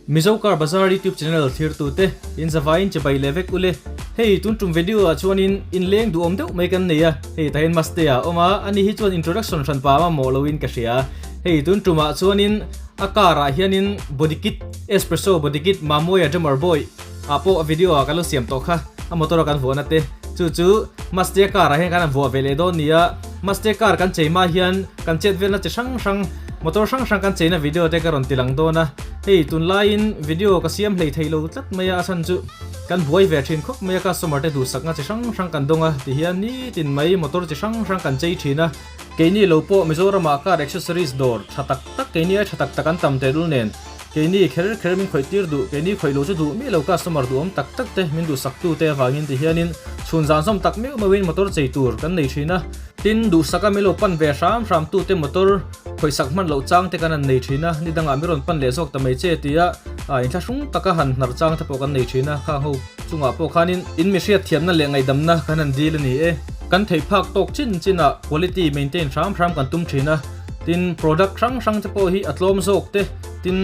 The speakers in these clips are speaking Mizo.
Mizo Car Bazaar YouTube channel thirtute in zavaiin chibai leh vek ule. Hei tun tum video ah chuanin inleng duhawm deuh mai kan nei a, hei tahin Maste ah awm a, ani hi chuan introduction hran pa mamawh loin ka hria. Hei tun tumah chuanin a car ah hianin body kit, Espresso body kit Mamawia Drummer Boy ah pawh a video ah kan lo siam tawh kha, a motor a kan vuahna te chu chu Maste car ah hian kan han vuah ve leh dawn nia. Maste car kan chei hma hian kan chet velna chi hrang hrang, motor hrang hrang kan cheina video te ka rawn ti lang dawn a. Hei tunlaiin video ka siam hlei thei lo tlat mai a, a chhan chu kan buai ve thin khawp mai a, customer te duhsakna chi hrang hrang kan dawng a, tihian nitin mai motor chi hrang hrang kan chei thin a. Keini lo pawh Mizoramah car accessories dawr tha tak tak keini ai tha tak tak an tam tehlul nen keini kher kher min khawih tir duh keini khawih lo chu duh miah lo customer duhawm tak tak te min duhsak tu te avangin ti hianin chhun zan zawm tak meuh meuhin motor chei tur kan nei thin a. Tin, duhsaka min lo pan ve hram hram tu te motor khawihsak hman loh chang te kan han nei thin a, ni dangah min rawn pan leh zawk ta mai che tia inthlahrung taka han hnar chang te pawh kan nei thin a, khang ho chungah pawh khanin in mi hriatthiamna leh ngaihdamna kan han dil a ni e. Kan theih phak tawk chin chinah quality maintain hram hram kan tum thin a, tin product hrang hrang te pawh hi a tlawm zawk te, tin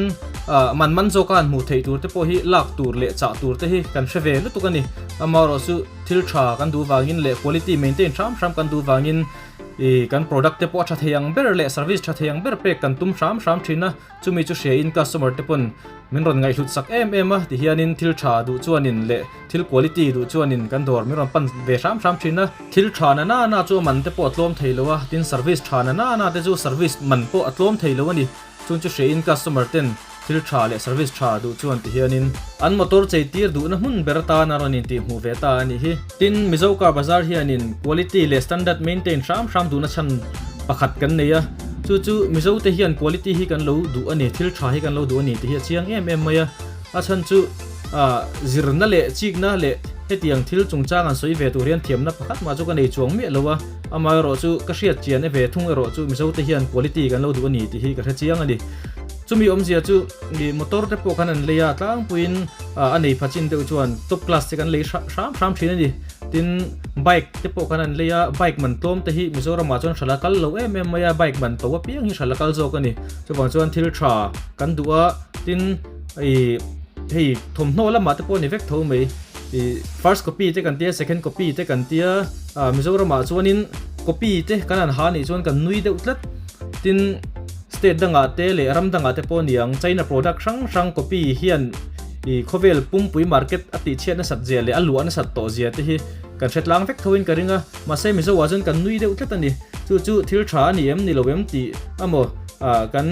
man man zawka han hmuh theih tur te pawh hi lak tur leh chah tur te hi kan hre ve lutuk a ni. Amaherawhchu thil tha kan duh vangin leh quality maintain hram hram kan duh vangin ih kan product te pawh a tha thei ang ber leh service tha thei ang ber pek kan tum hram hram thin a. Chumi chu hria in customer te pawn min rawn ngaihhlut sak em em a, tihianin thil tha duh chuanin leh thil quality duh chuanin kan dawr min rawn pan ve hram hram thin a. Thil tha na na na chu a man te pawh a tlawm thei lo a, tin service tha na na na te chu service man pawh a tlawm thei lo a ni. Chung chu hria in customer ten thil tha leh service tha duh chuan tihianin an motor chei tir duhna hmun ber atan a rawn intihhmuh ve ta a nih hi. Tin, Mizo Car Bazaar hianin quality leh standard maintain hram hram duhna chhan pakhat kan nei a, chu chu Mizo te hian quality hi kan lo duh a ni, thil tha hi kan lo duh a ni tih hi a chiang em em mai a, a chhan chu ah zirna leh chikna leh hetiang thil chungchang an sawi ve tur hian thiamna pakhat mah chu ka nei chuang miah lo a, amaherawh chu ka hriat chian e ve thung erawh chu Mizo te hian quality kan lo duh a ni tih hi ka hre chiang a ni. Chumi awmzia chu ih motor te pawh khan an lei a, tlangpuiin ah a nei pha chin deuh chuan top class te kan lei hram hram thin a ni. Tin, bike te pawh khan an lei a, bike man tlawm te hi Mizoramah chuan hralh a kal lo em em mai a, bike man to apiang hi hralh a kal zawk a ni. Chuvang chuan thil tha kan duh a, tin ih hei thawmhnaw lamah te pawh a ni vek tho mai. Ih first copy te kan tia, second copy te kan tia, ah Mizoramah chuanin copy te kan han ha anih chuan kan nui deuh tlat. Tin. State dangah te leh ram dangah te pawh niang China product hrang hrang copy hian ih khawvel pumpui market a tihchhiat nasat zia leh a luah nasat tawh zia te hi kan hre tlang vek tho in ka ring a, mahse Mizo ah chuan kan nui deuh tlat a ni. Chu chu thil tha a ni em ni lo em tih amaw ah kan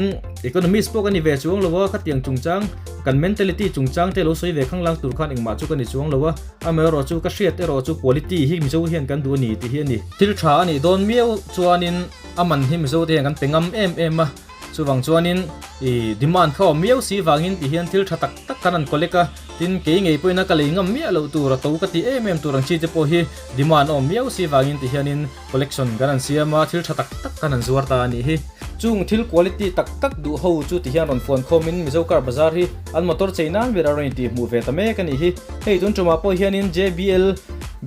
economist pawh ka ni ve chuang lo a, khatiang chungchang kan mentality chungchang te lo sawi ve khanglang tur khan engmah chu ka ni chuang lo a, amaherawh chu ka hriat erawh chu quality hi Mizo hian kan duh a ni tih hi a ni. Thil tha a nih dawn miau chuanin. A man hi Mizo te hian kan pe ngam em em a, chuvang chuanin ih demand kha awm miau si vangin ti hian thil tha tak tak kan han collect a, tin kei ngei pawhin a ka lei ngam miah loh tur a to ka ti em em tur ang chi te pawh hi demand a awm miau si vangin ti hianin collection kan han siam a, thil tha tak tak kan han zuar ta a nih hi. Chung thil quality tak tak duh ho chu ti hian rawn fuan khawmin Mizo Car Bazaar hi an motor chei nan ber a rawn intih hmuh ve ta mek a nih hi. Hei tun tumah pawh hianin JBL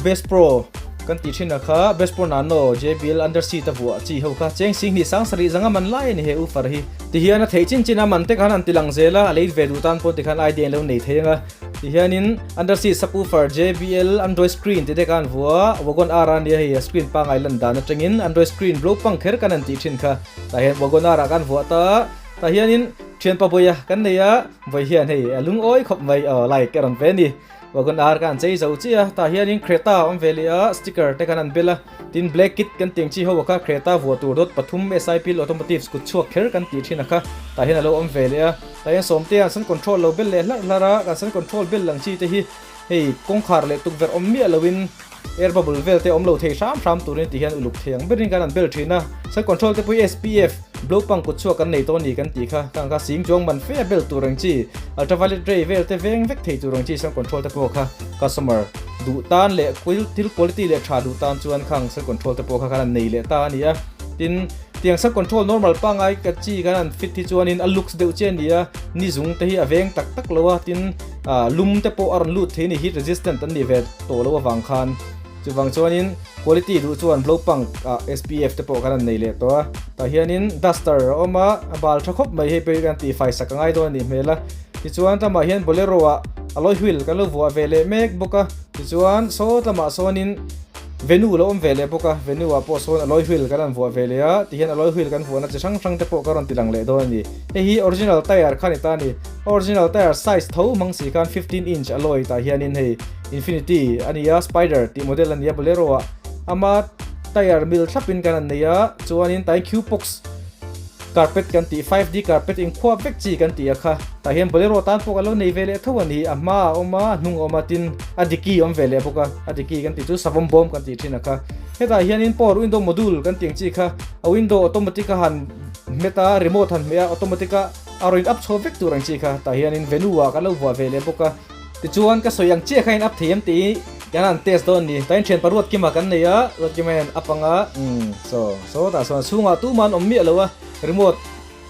Best Pro Kan tih thin a kha Best Pro Nano JBL under seat a vuah chi ho kha cheng sing hnih sang sarih zanga man lai a ni he ufar hi. Tihian a theih chin chin a man te khan an ti lang zel a, a lei ve duh tan pawh tikhan idea an lo nei thei ang a. Tihianin under seat subwoofer JBL Android screen tih te khan an vuah a, Wagon R a nia hei a screen pangngai lan dan atangin Android screen blow pang kher kan han tih thin kha. Tah hian Wagon R ah khan vuah ta a, tah hianin thianpa Bawia kan nei a, Bawi hian hei a lungawi khawp mai aw like a rawn ve a ni. Wagon R kha an chei zo chiah a, tah hianin Creta a awm ve leh a, sticker te khan an bel a, tin black kit kan tih ang chi ho a kha Creta vuah tur dawt pathum SIP Automotives kut chhuak kher kan tih thin a kha tah hian a lo awm ve leh a, tah hian sawmte an sun control lo bel leh hlarh hlarh a, kan sun control bel ang chi te hi hei kawngkhar leh tukverh awm miah loin air bubble vel te awm lo thei hram hram turin ti hian uluk thei ang berin kan han bel thin a, sun control te pawh hi SPF blow pang kut chhuak kan nei tawh a ni kan tih kha, khang kha sing chuang man fe a bel tur ang chi ultraviolet ray vel te veng vek thei tur ang chi sun control te pawh kha customer duh tan leh thil quality leh tha duh tan chuan khang sun control te pawh kha khan an nei leh ta a ni a, tin tiang sun control normal pangngai ka chi khan an fit hi chuanin a looks deuh chiah a ni a, ni zung te hi a veng tak tak lo a, tin ah lum te pawh a rawn lut thei a ni heat resistant an nih ve tawh loh avang khan chuvang chuanin quality duh chuan blow punk ah SPF te pawh khan an nei leh tawh a tah hianin duster a awm a a bal tha khawp mai hei pawh hi kan tihfai sak a ngai dawn a nih hmel a. Tichuan tlangah hian bolero ah alloy wheel kan lo vuah ve leh mek bawk a, tichuan saw tlangah sawnin venue lo awm ve leh bawk a, venue ah pawh sawn alloy wheel kan rawn vuah ve leh a, tihian alloy wheel kan vuahna chi hrang hrang te pawh ka rawn ti lang leh dawn a ni. Hei hi original tyre kha a ni ta a ni, a original tyre size tho hmang si khan 15 inch alloy tah hianin hei Infinity a ni a, Spider tih model a ni a bolero ah ama tyre mil thlapin kan han nei a, chuanin tai Q-pox Carpet kan tih 5D carpet inkhuap vek chi kan tih a kha. Tah hian Bolero tan pawh kan lo nei ve leh tho a ni. A hma a awm a, a hnung a awm a, tin a diki a awm ve leh bawk a. A diki kan tih chu savawm bawm kan tih thin a kha. Hetah hianin power window module kan tih ang chi kha a window automatic a han hmet a, remote han hmeh a, automatic a a rawn in up chho vek tur ang chi kha. Tah hianin venue ah kan lo vuah ve leh bawk a. Tichuan ka sawi ang chiah kha in up thei em tih kan han test dawn a ni. Tah hian thianpa Ruatkima kan nei a, Ruatkima hian up anga umm saw saw tah sawn a chhungah tumah an awm miah lo a, remote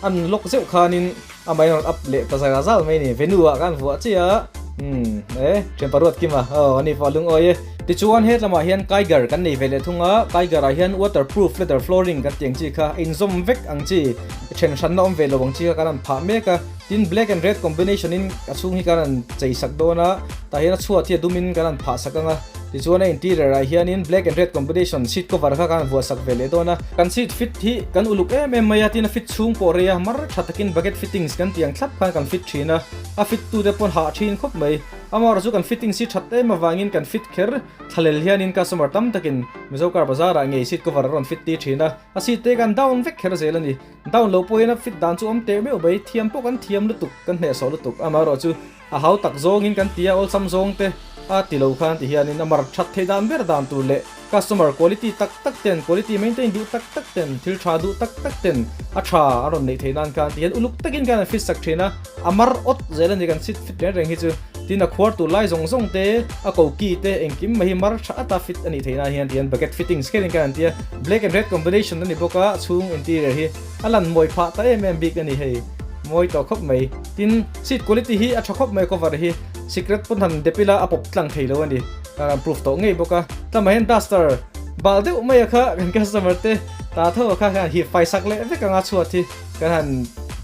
an lock zeuh khanin amah in a rawn up leh ta zal zal mai a ni. Venue ah khan vuah chiah a umm e thianpa Ruatkima aw ani pawh a lungawi e. Tichuan hetlamah hian Kiger kan nei ve leh thung a, Kiger ah hian waterproof leather flooring kan tih ang chi kha a inzawm vek ang chi, then hranna awm ve lo ang chi kha kan han phah mek a. Tin black and red combination in a chhung hi kan han chei sak dawn a, tah hian a chhuat hi a dum in kan han phah sak ang a, tichuan a interior ah hianin black and red combination seat cover kha kan han vuah sak ve leh dawn a. Kan seat fit hi kan uluk em em mai a, tin a fit chhung pawh rei a, mar tha takin bucket fittings kan tih ang thlap khan kan fit thin a, a fit tu te pawn hah thin khawp mai. Amaherawhchu kan fittings hi that em avangin kan fit kher thlalel hianin customer tam takin Mizo car bazar ah ngei seat cover a rawn fit tir thin a, a seat te kan down vek kher zel a ni. Down lo pawhin a fit dan chu awm teh meuh mai, thiam pawh kan thiam lutuk, kan hnehsawh lutuk. Amaherawh chu a hau tak zawngin kan ti a, awlsam zawng te a ti lo khan ti hianin a mar that theih dan ber dan tur leh customer quality tak tak ten, quality maintain duh tak tak ten, thil tha duh tak tak ten a tha a rawn neih theih nan khan ti hian uluk takin kan han fit sak thin a, a mar awt zel a ni kan sit fit reng reng hi chu. Tin a khuar tur lai zawng zawng te, a koki te engkim mai hi mar tha ata fit a nih theih nan hian tihian bucket fittings khelin kan han ti a, black and red combination a ni bawk a, chhung interior hi a lan mawi phah ta em em bik a ni hei, mawi tawh khawp mai. Tin seat quality hi a tha khawp mai cover hi sikret pawn han dep ila a pawp tlang thei lo a ni, kan han proof tawh ngei bawk a. Tlama hian duster bal deuh mai a kha kan customer te ta tho a kha kan han hip fai sak leh vek anga chhuat hi. Kan han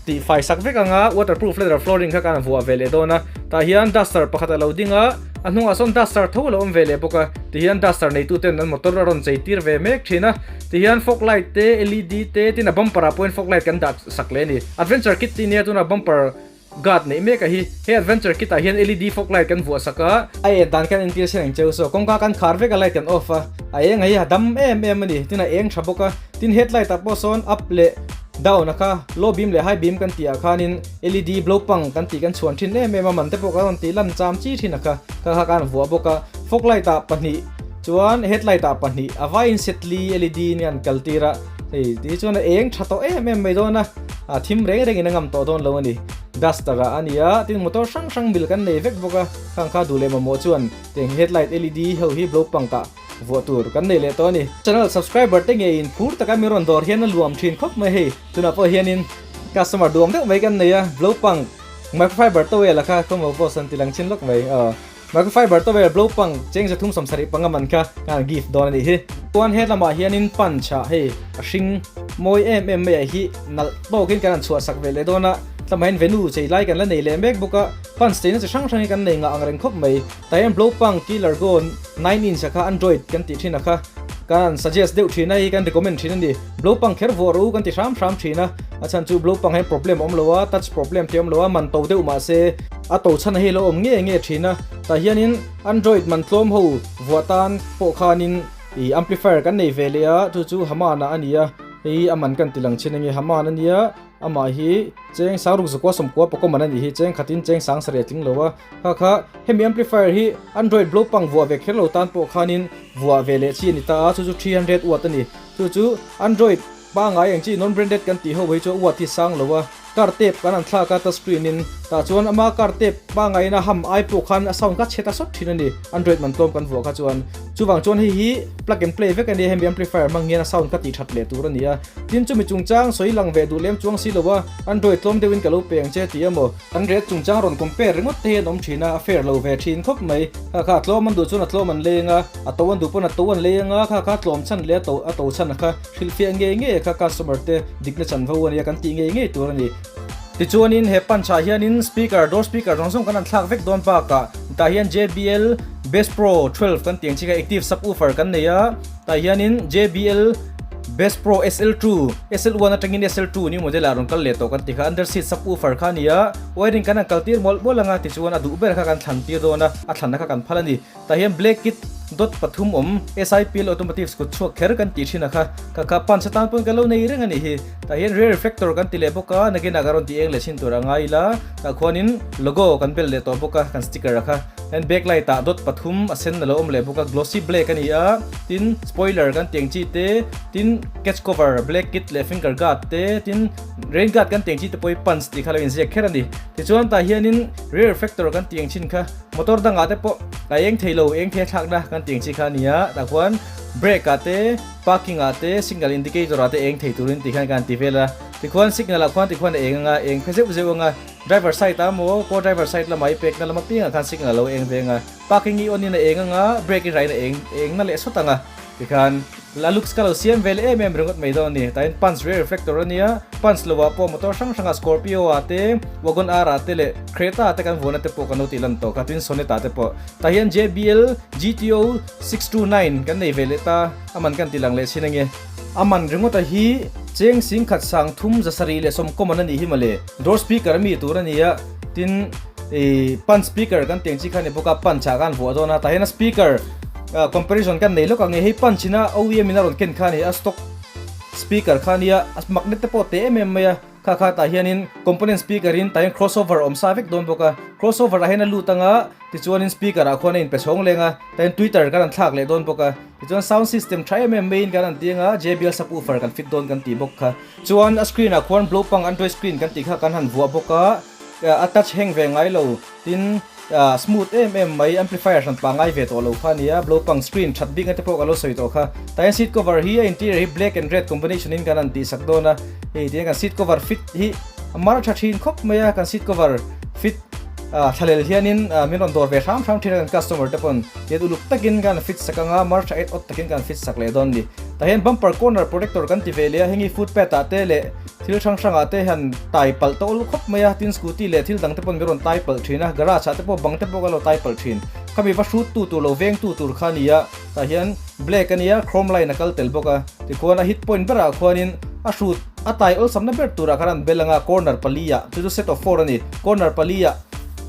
tih fai sak vek anga waterproof leather flooring kha kan han vuah ve leh dawn a, tah hian duster pakhat a lo ding a, a hnungah sawn duster tho a lo awm ve leh bawk a, tihian duster neitu ten an motor a rawn chei tir ve mek thin a, tihian fog light te led te tin a bumper ah pawhin fog light kan dah sak leh a ni. Adventure kit tih nia tuna bumper guard neih mek a hi, he adventure kit ah hian led fog light kan vuah sak a, a en dan kan entir sin ang cheu saw kawngka kan khar vek a light kan off a, a eng a hi a dam em em a ni, tin a eng tha bawk a, tin headlight ah pawh sawn up leh down a kha low beam leh high beam kan tih ah khanin led blow pang kan tih kan chhuan thin em em a, man te pawh kan rawn tih lan cham chi thin a kha, kha kha kan vuah bawk a, fog light ah pahnih chuan headlight ah pahnih a vaiin set li led in an kal tir a. Hei ti chuan a eng tha tawh em em mai dawn a, a thim reng rengin a ngam tawh dawn lo a ni. Duster ah a ni a, tin motor hrang hrang mil kan nei vek bawk a, khang kha duh leh mamawh chuan tiang headlight led ho hi blow punk ah vuah tur kan nei leh tawh a ni. Channel subscriber te ngeiin phur taka mi rawn dawr hian a luam thin khawp mai hei, tunah pawh hianin customer duam deuh mai kan nei a, blow punk microfiber towel a kha khawmaw boss an ti lang chin lawk mai aw. Microfiber towel blow pang cheng 370 man kha ka han gift dawn a nih hi. Chuan he lamah hianin punch ah hei a hring mawi em em mai ah hi nalh tawkin kan han chhuah sak ve leh dawn a, tlama hian venue chei lai kan la nei leh mek bawk a, punch cheina chi hrang hrang hi kan nei ngah ang reng khawp mai. Tah hian blow pang killer go 9 inch a kha android kan tih thin a kha kan han suggest deuh thin a, hei kan recommend thin a ni. Blow pang kher vuah rawh u kan ti hram hram thin a, a chhan chu blow pang hian problem a awm lo a, touch problem te a awm lo a, man to deuh mahse a to chhan a hei lo awm nge nge thin a, tah hianin android man tlawm ho vuah tan pawh khanin ih amplifier kan nei ve leh a, chu chu Haman ah a ni a, hei a man kan ti lang chin ange Haman a nia, amah hi cheng sang ruk zakua sawmkua pakawm man a nih hi, cheng khatin cheng sang sarih a tling lo a, kha kha hemi amplifier hi android blow pang vuah ve kher lo tan pawh khanin vuah ve leh chi a ni ta a, chu chu 300 watt a ni. Chu chu Android pangngai ang chi non branded kan tih ho hi chu a uat hi sang lo a, car tape kan han thlak a touch screen in tah chuan ama car tape pangngai in a ham ai pawh khan a sound kha chhe ta sawt thin a ni, Android man tlawm kan vuah kha chuan. Chuvang chuan hei hi plug and play vek a nia hemi amplifier hmang hian a sound kha tih that leh tur a ni a. Tin chumi chungchang sawi lang ve duh lem chuang si lo a, Android tlawm deuhin ka lo pe ang che tih emaw, Kan rate chungchang rawn compare ringawt te hian awm thin a, a fair lo ve thin khawp mai. Kha kha a tlawm an duh chuan a tlawm an leng a, a to an duh pawn a to an leng a, kha kha a tlawm chhan leh a to a to chhan a kha hrilhfiah ngei ngei a kha customer te dikna chanvo a nia kan tih ngei ngei tur a ni. Tichuanin he punch ah hianin speaker, door speaker zawng zawng kan han thlak vek dawn bakah tah hian JBL Bass Pro 12 kan tih ang chi kha active subwoofer kan nei a, tah hianin JBL Bass Pro SL2, SL1 atangin SL2 new model ah rawn kal leh tawh kan ti kha under seat subwoofer kha a ni a, wiring kan han kal tir mawlh mawlh ang a, tichuan a duh ber kha kan thlan tir dawn a, a thlanna kha kan phal a ni. Tah hian black kit dot pathum awm SIPL Automotive kut chhuak kher kan tih thin a kha, kha kha punch atan pawn kan lo nei reng a nih hi. Tah hian rear reflector kan ti leh bawk a, nakinah kan rawn ti eng leh chin tur a ngai ila, tah khuanin logo kan bel leh tawh bawk a kan sticker a kha. Hian back light ah dot pathum a sen a lo awm leh bawk a, glossy black a ni a, tin spoiler kan ti ang chi te, tin catch cover black kit leh finger guard te, tin rain guard kan ti ang chi te pawh hi punch tih kha lo inziak kher a ni. Tichuan tah hianin rear reflector kan ti ang chin kha motor dangah te pawh a eng thei lo, eng thei a thlakna kan ti ang chi kha a ni a, tah khuan brake ah te, parking ah te, signal indicator ah te eng thei turin ti khan kan ti vel a, tikhuan signal ah khuan tikhuan a eng anga, eng phe zeuh zeuh anga, driver side ah maw co driver side lamah i pekna lam apiangah khan signal a lo eng ve anga, parking i on in a eng anga, brake i rain a eng eng na leh sawt anga, tikhan la looks ka lo siam vel em em ringawt mai dawn a ni, tain punch rear reflector a nia, punch lo ah pawh motor hrang hrangah scorpio ah te, wagon R ah te leh creta ah te kan vuahna te pawh kan lo tih lan tawh kha, tin sonnet ah te pawh tah hian JBL GTO 629 kan nei ve leh ta, a man kan ti lang leh chin ange. A man ringawt a hi cheng sing khat sang thum zasarih leh sawm common a nih hi mawle. Door speaker a mi tur a ni a, tin ih punch speaker kan tih ang chi kha a ni bawk a, punch ah khan vuah dawn a, tah hian a speaker comparison kan nei lawk ang nge hei punch ina OEM in a rawn ken kha a ni a, stock speaker kha a nia, a magnet te pawh a te em em mai a. Kha kha tah hianin component speaker in tah hian crossover a awm sa vek dawn bawk a, crossover ah hian a lut anga tichuanin speaker ah khuan a inpe chhawng leng a, tah hian tweeter kan han thlak leh dawn bawk a, tichuan sound system tha em em maiin kan han ti anga JBL subwoofer kan fit dawn kan tih bawk kha. Chuan a screen ah khuan blow pang android screen kan tih kha kan han vuah bawk a, a touch heng ve ngai lo tin smooth em em mai amplifier hran pangai ve tawh lo kha a ni a, blow pang screen that bik na te pawh ka lo sawi tawh kha. Tah hian seat cover hi a interior hi black and red combination in kan han tih sak dawn a, hei tihian kan seat cover fit hi a mar tha thin khawp mai a, kan seat cover fit thlalel hianin min rawn dawr ve hram hram thin a kan customer te pawn tihian uluk takin kan fit sak anga mar tha et awt takin kan fit sak leh dawn a ni. Tah hian bumper corner protector kan ti ve leh a, heng hi footpath ah te leh Thil hrang hrangah te hian tai palh tawh ul khawp mai a, tin scooty leh thil dang te pawn min rawn tai palh thin a, garage ah te pawh bang te pawh ka lo tai palh thin. Khami va hrut tu tur lo veng tu tur kha a ni a, tah hian black a nia, chrome line a kal tel bawk a, tikhuan a hit point berah khuanin a hrut a tai awlsamna ber turah khan an bel anga corner pali ah, chu chu set of four a ni, corner pali ah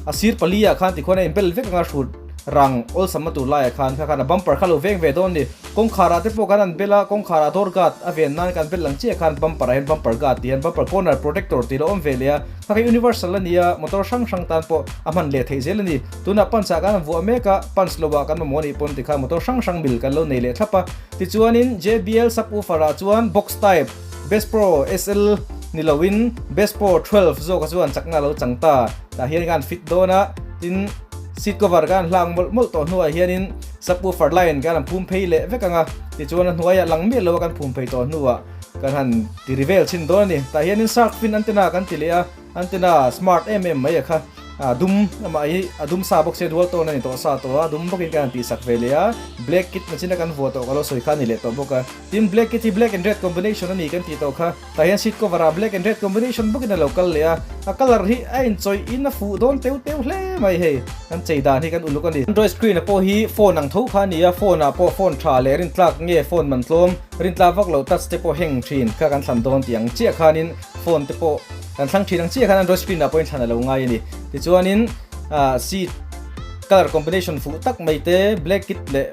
a sir pali ah khan tikhuan a inbel vek anga hrut rang awlsamna tur laiah khan kha khan a bumper kha lo veng ve dawn a ni. Kawngkhar ah te pawh khan an bel a, kawngkhar ah door guard a ven nan kan bel lang chiah khan bumper ah hian bumper guard tih hian bumper corner protector tih lo awm ve leh a, kha kha universal a ni a, motor hrang hrang tan pawh a hman leh theih zel a ni. Tunah punch ah kan vuah mek a, punch lo ah kan mamawh anih pawn tikhan motor hrang hrang mil kan lo nei leh thlap a. Tichuanin JBL subwoofer ah chuan box type Bass Pro SL ni loin Bass Pro 12 zawk a chuan chakna a lo chang ta, tah hian kan fit dawn a, tin seat cover kan hlang mawlh mawlh tawh hnuah hianin Subwoofer line kan han phum phei leh vek ang a, tichuan a hnuaiah lang miah lo a kan phum phei tawh hnuah kan han ti ri vel chhin dawn a ni. Tah hianin shark fin antenna kan ti leh a, antenna smart em em mai a kha, a dum amah hi a dum sa bawk sia dual tone a ni tawh sa tawh a, dum bawkin kan han tihsak ve leh a, black kit nachina kan vuah tawh ka lo sawi kha a ni leh tawh bawk a. Tin black kit hi black and red combination a ni kan tih tawh kha, tah hian seat cover ah black and red combination bawkin a lo kal leh a, a colour hi a inchawih in a fuh dawn teu teu hle mai hei, kan chei dan hi kan uluk a ni. Android screen ah pawh hi phone ang tho kha a ni a, phone ah pawh phone tha leh rintlak nge phone man tlawm, rintlak vak loh touch te pawh heng thin kha kan thlan dawn tih ang chiah khanin phone te pawh kan thlang thin ang chiah khan android screen ah pawhin thlan a lo ngai a ni. Tichuanin seat colour combination fuh tak mai te black kit leh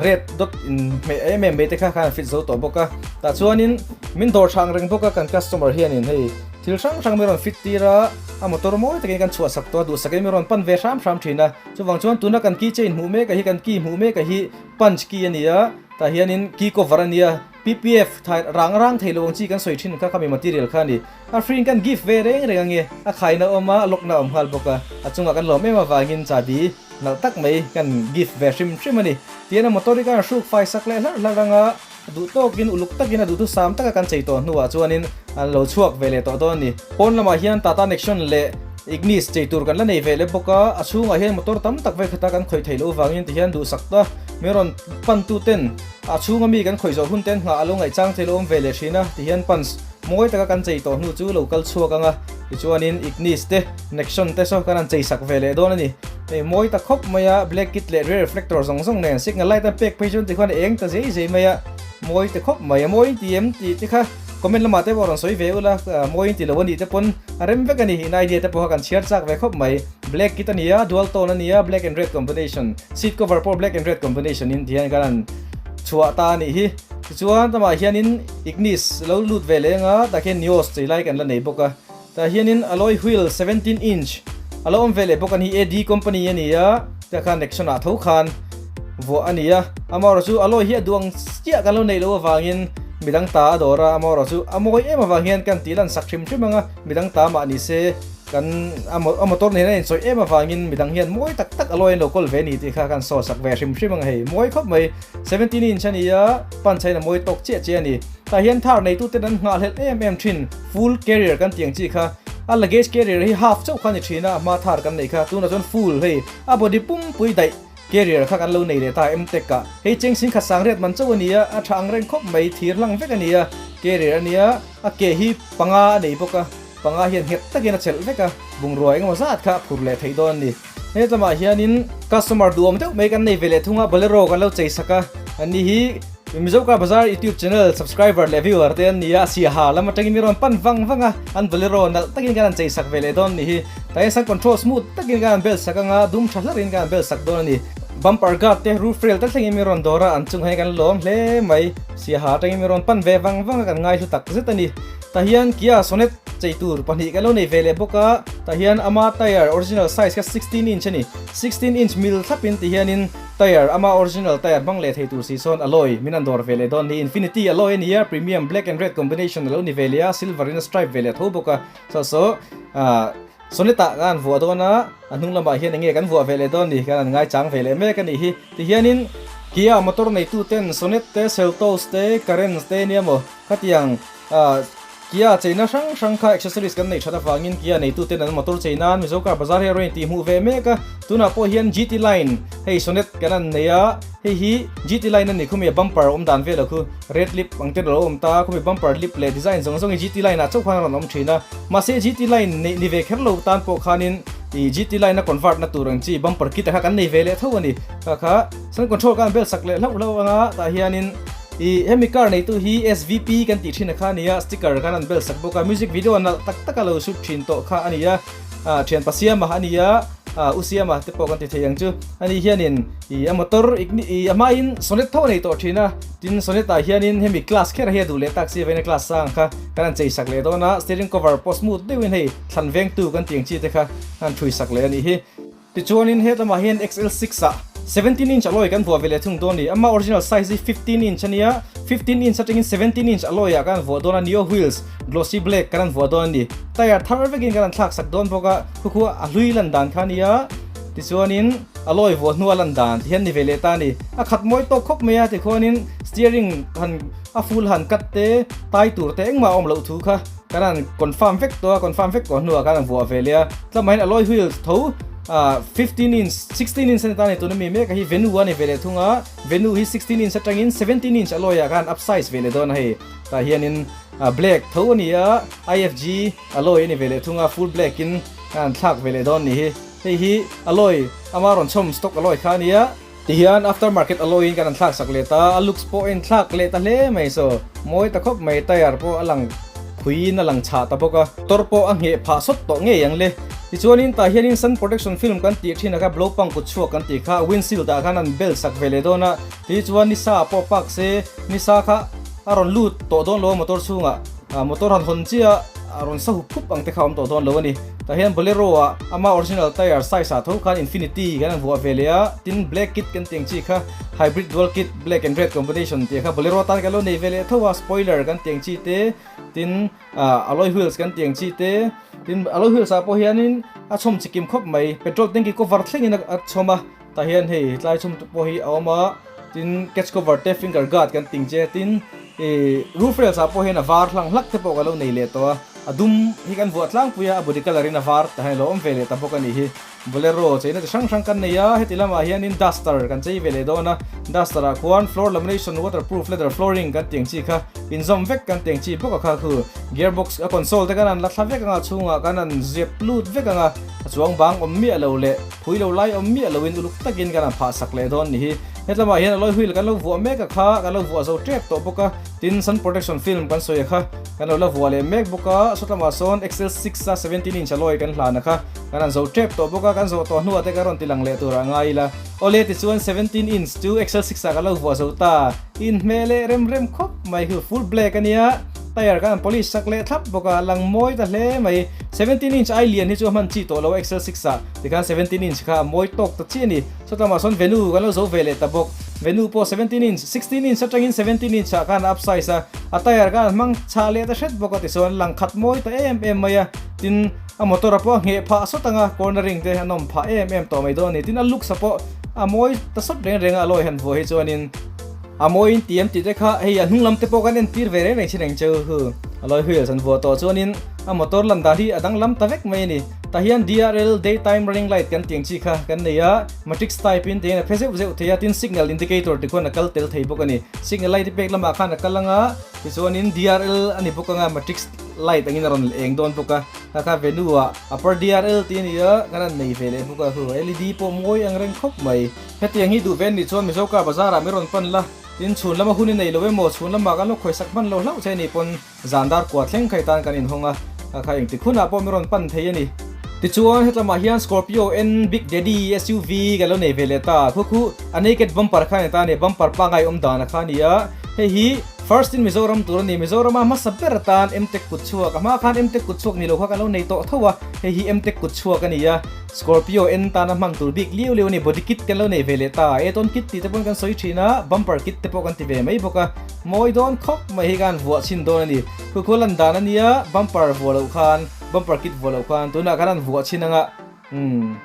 Red dot in hmeh em em mai te kha khan an fit zo tawh bawk a, tah chuanin min dawr hrang reng bawk a kan customer hianin hei thil hrang hrang min rawn fit tir a, a motor mawi takin kan chhuah sak tawh a, duhsakin min rawn pan ve hram hram thin a, chuvang chuan tuna kan key chain hmuh mek a hi kan key hmuh mek a hi punch key a ni a, tah hianin key cover a nia, PPF thai rang rang thei lo ang chi kan sawi thin kha khami material kha a ni, a free in kan gift ve reng reng ange, a khaina a awm a, a lock na a awm nghal bawk a, a chungah kan lawm em avangin chabi. Nalh tak mai kan gift ve hrim hrim a ni. Tihian a motor hi kan hruk fai sak leh hlarh hlarh anga duh tawkin uluk takin a duhthusam taka kan chei tawh hnuah chuanin an lo chhuak ve leh tawh dawn a ni. Pawn lamah hian Tata Nexon leh Ignis chei tur kan la nei ve leh bawk a, a chhungah hian motor tam tak vei khata kan khawih theih loh vangin tihian duhsak ta min rawn pan tu ten a chhunga mi kan khawih zawh hun ten nghah a lo ngaihchang thei lo awm ve leh thin a, tihian punch mawi taka kan chei tawh hnu chu lo kal chhuak anga. Tichuanin Ignis te, Nexon te saw kan han chei sak ve leh dawn a ni. Hei mawi ta khawp mai a, black kit leh rear reflector zawng zawng nen signal light an pek phei chuan tikhuan a eng ta zei zei mai a, mawi ta khawp mai a, mawi in ti em tih te kha comment lamah te pawh rawn sawi ve ula, mawi in ti lo a nih te pawn a rem vek a ni, in idea te pawh kha kan chhiar chak ve khawp mai. Black kit a ni a, dual tone a ni a, black and red combination, seat cover pawh black and red combination in tihian kan han chhuah ta a nih hi. Tichuan tamah hianin Ignis lo lut ve leng a, tah khian Nios chei lai kan la nei bawk a. Tah hianin alloy wheel 17 inch a lo awm ve leh bawk a ni, AD company a ni a, tah khan Nexon ah tho khan vuah a ni a. Amaherawhchu chu alloy hi a duang chiah kan lo neih loh avangin midang ta a dawr a, amaherawhchu chu a mawi em avang hian kan tih lan sak hrim hrim ang a, midang ta mah ni se kan a motor nen a inchawih em avangin midang hian mawi tak tak alloy an lo kawl ve a ni tih kha kan saw sak ve hrim hrim ang a hei, mawi khawp mai. 17 inch a ni a, pan chhain a mawi tawk chiah chiah a ni. Tah hian thar neituten an nghahhlelh em em thin, full carrier kan tih ang chi kha. A luggage carrier hi half chauh kha a ni thin a, a hma thar kan neih kha. Tunah chuan full hei, a body pumpui daih carrier kha kan lo nei leh ta M-Tech ah. Hei cheng sing khat sang riat man chauh a ni a, a tha ang reng khawp mai, thir hlang vek a ni a, carrier a ni a, a ke hi panga a nei bawk a, panga hian nghet takin a chelh vek a, bungrua engemaw zat kha a phur leh theih dawn a ni. He lamah hianin customer duhawm deuh mai kan nei ve leh thung a, Bolero kan lo chei sak a, ani hi Mizo Car Bazar YouTube channel subscriber leh viewer te an ni a, a siaha lam atangin mi rawn pan vang vang a, an Bolero nalh takin kan han chei sak ve leh dawn a ni hi. Tah hian sun control smooth takin kan han bel sak anga, dum tha hlarin kan han bel sak dawn a ni. Bumper guard te roof rail te thlengin mi rawn dawr a, an chungah hian kan lawm hle mai. Siaha atangin mi rawn pan ve vang vang a, kan ngaihlu tak zet a ni. Tah hian Kia Sonet chei tur pahnih kan lo nei ve leh bawk a, tah hian ama tyre original size kha 16 inch a ni. 16 inch mil thlapin ti hianin tyre ama original tyre hmang leh thei tur si sawn alloy min an dawr ve leh dawn ni. Infinity alloy a ni a, premium black and red combination a lo ni ve leh a, silver in a stripe ve leh tho bawk a. Saw saw ah Sonet ah kan vuah dawn a, a hnung lamah hian enge kan vuah ve leh dawn ni kan an ngaichang ve leh mek a nih hi. Tihianin Kia motor neitu ten Sonet te, Seltos te, Carens te nia maw khatiang Kia cheina hrang hrang kha accessories kan neih that avangin Kia neituten an motor chei nan Mizo Car Bazar hi a rawn intih hmuh ve mek a. Tunah pawh hian GT Line hei Sonet kan an nei a, hei hi GT Line a ni khumi a bumper awm dan vel a khu red lip ang ten a lo awm ta, khumi bumper lip leh design zawng zawng hi GT Line ah chauh khan a rawn awm thin a. Mahse GT Line neih ni ve kher lo tan pawh khanin ih GT Line a convert na tur ang chi bumper kit a kha kan nei ve leh tho a ni. Kha kha sun control khan bel sak leh hlauh hlauh anga tah hianin Ih hemi car neitu hi SVP kan tih thin a kha a ni a, sticker khan an bel sak bawk a, music video nalh tak tak a lo shoot thin tawh kha a ni a, ah thianpa Siama a ni a, ah U Siama te pawh kan ti thei ang chu, ani hianin ih a motor ih a hmain Sonet tho a nei tawh thin a, tin Sonet ah hianin hemi class kher hi a duh leh tak si avangin a class sang kha kan han chei sak leh dawn a, steering cover pawh smooth deuhin hei thlan vengtu kan tih ang chi te kha an thui sak leh a nih hi. Tichuanin he lamah hian XL 6 ah 17 inch alloy kan vuah ve leh thung dawn a ni. Ama original size hi 15 inch a nia, 15 inch atangin 17 inch alloy ah kan vuah dawn a, Neo wheels glossy black kan han vuah dawn a ni. Tyre thar vekin kan han thlak sak dawn bawk a, khu khu a hlui lan dan kha a nia. Tichuanin alloy vuah hnua lan dan ti hian ni ve leh ta a ni. A khat mawi tawk khawp mai a, tikhuanin steering han a full han cut te, tai tur te engmah a awm loh thu kha. Kan han confirm vek tawh a, confirm vek tawh hnuah khan an vuah ve leh a, tlamahin alloy wheels tho ah 15 inch, 16 inch a ni ta a ni tuna mi mek a hi Venue a ni ve leh thung a, Venue hi 16 inch atangin 17 inch alloy ah khan upsize ve leh dawn a hei, tah hianin ah black tho a ni a, IFG alloy a ni ve leh thung a, full black in an thlak ve leh dawn a ni hi, hei hi alloy ama rawn chhawm stock alloy kha a ni a. Tihian after market alloy in kan an thlak sak leh ta, a looks pawh a inthlak leh ta hle mai so mawi ta khawp mai, tyre pawh a lang phui in a lang chhah ta bawk a, motor pawh a ngheh phah sawt tawh ngei ang le. Tichuanin tah hianin sun protection film kan tih thin a kha blow pang kut chhuak kan tih kha windshield ah khan an bel sak ve leh dawn a, tichuan ni sa pawh park se ni sa kha a rawn lut tawh dawn lo a motor chhungah motor han hawn chiah a rawn sa hup hup ang te kha a awm tawh dawn lo a ni. Tah hian Bolero ah ama original tyre size ah tho khan Infinity kan han vuah ve leh a, tin black kit kan tih ang chi kha hybrid dual kit black and red combination tih kha Bolero tan kan lo nei ve leh tho a, spoiler kan tih ang chi te, tin ah alloy wheels kan tih ang chi te, tin alloy wheels ah pawh hianin a chhawm chi kim khawp mai, petrol tanky cover thlengin a chhawm a, tah hian hei tlai chhawm te pawh hi a awm a, tin catch cover te finger guard kan tih ang che, tin ih roof rails ah pawh hian a var hlang hlak te pawh kan lo nei leh tawh a. A dum hi kan vuah tlangpui a, a body colour in a var ta hian a lo awm ve leh ta bawk a nih hi. Bolero cheina chi hrang hrang kan nei a, heti lamah hianin duster kan chei ve leh dawn a, duster ah khuan floor lamination waterproof leather flooring kan tih ang chi kha inzawm vek kan tih ang chi bawk a kha khu gearbox a console te kan han la thla vek anga chhungah kan han zep lut vek anga a chuang bang awm miah lo leh phui lo lai awm miah loin uluk takin kan han phah sak leh dawn ni hi. Hetlamah hian alloy wheel kan lo vuah mek a kha kan lo vuah zo tep tawh bawk a, tin sun protection film kan sawi a kha kan lo la vuah leh mek bawk a, sawtlamah sawn XL 6 a 17 inch alloy kan hlan a kha. Kan han zo tep tawh bawk a, kan zawh tawh hnuah te ka rawn ti lang leh tur ah ngai ila. Awle tichuan 17 inch chu Excel 6 ah ka lo vuah zo ta. Inhmeh leh rem rem khawp mai hi full black a nia, tyre kan han polish sak leh thlap bawk a, lang mawi ta hle mai. 17 inch ai lian hi chu a hman chi tawh lo a Excel 6 ah, tikhan 17 inch kha a mawi tawk ta chiah a ni. Sawtlamah sawn Venue kan lo zo ve leh ta bawk. Venue pawh 17 inch, 16 inch atangin 17 inch ah khan a up size a, a tyre khan an hmang chhah leh ta hret bawk a tichuan lang khat mawi ta em em mai a, tin, A motor a pawh a ngheh phah sawt ang a, cornering te a nawm phah em em tawh mai dawn a ni. Tin, a looks a pawh a mawi ta sawt reng reng a, alloy han vuah hi chuanin a mawiin ti em tih te kha hei a hnung lam te pawh kan entir ve reng reng thin ang cheu hu. Alloy wheels an vuah tawh chuanin a motor lan dan hi a danglam ta vek mai a ni. Tah hian DRL, daytime running light kan tih ang chi kha kan nei a, matrix type in tiin a phe zeuh zeuh thei a, tin signal indicator ti khuan a kal tel thei bawk a ni. Signal light i pek lamah khan a kal ang a, tichuanin DRL a ni bawk ang a, matrix Light angin a rawn eng dawn bawk a, kha kha venue ah upper DRL tih a ni a, kan han nei ve leh bawk a, hu LED pawh mawi ang reng khawp mai. Hetiang hi duh ve an nih chuan Mizo car bazar ah min rawn pan la, tin chhun lama hun i nei lo emaw chhun lamah kan lo khawisak hman lo hlauh che a nih pawn zan dar kua thleng kha i tan kan inhawng a, kha kha engtik hunah pawh min rawn pan thei a ni. Tichuan hetlamah hian Scorpio N Big Daddy SUV kan lo nei ve leh ta, khu khu a naked bumper kha a ni ta a ni, bumper pangngai awm dan a kha a ni a, hei hi First in Mizoram tur a ni. Mizorama hmasa ber atan Mtech kut chhuak, a hma khan Mtech kut chhuak ni lo kha kan lo nei tawh tho a, hei hi Mtech kut chhuak a ni a, Scorpio en tana hman tur bik liu liu a ni. Body kit kan lo nei ve leh ta, add-on kit tih te pawhin kan sawi thin a, bumper kit te pawh kan ti ve mai bawk a, mawi dawn khawp mai hi khan vuah chhin dawn a ni. Khukhua lan dan a nia, bumper vuah loh khan, bumper kit vuah loh khan tunah khan an vuah chhin anga, umm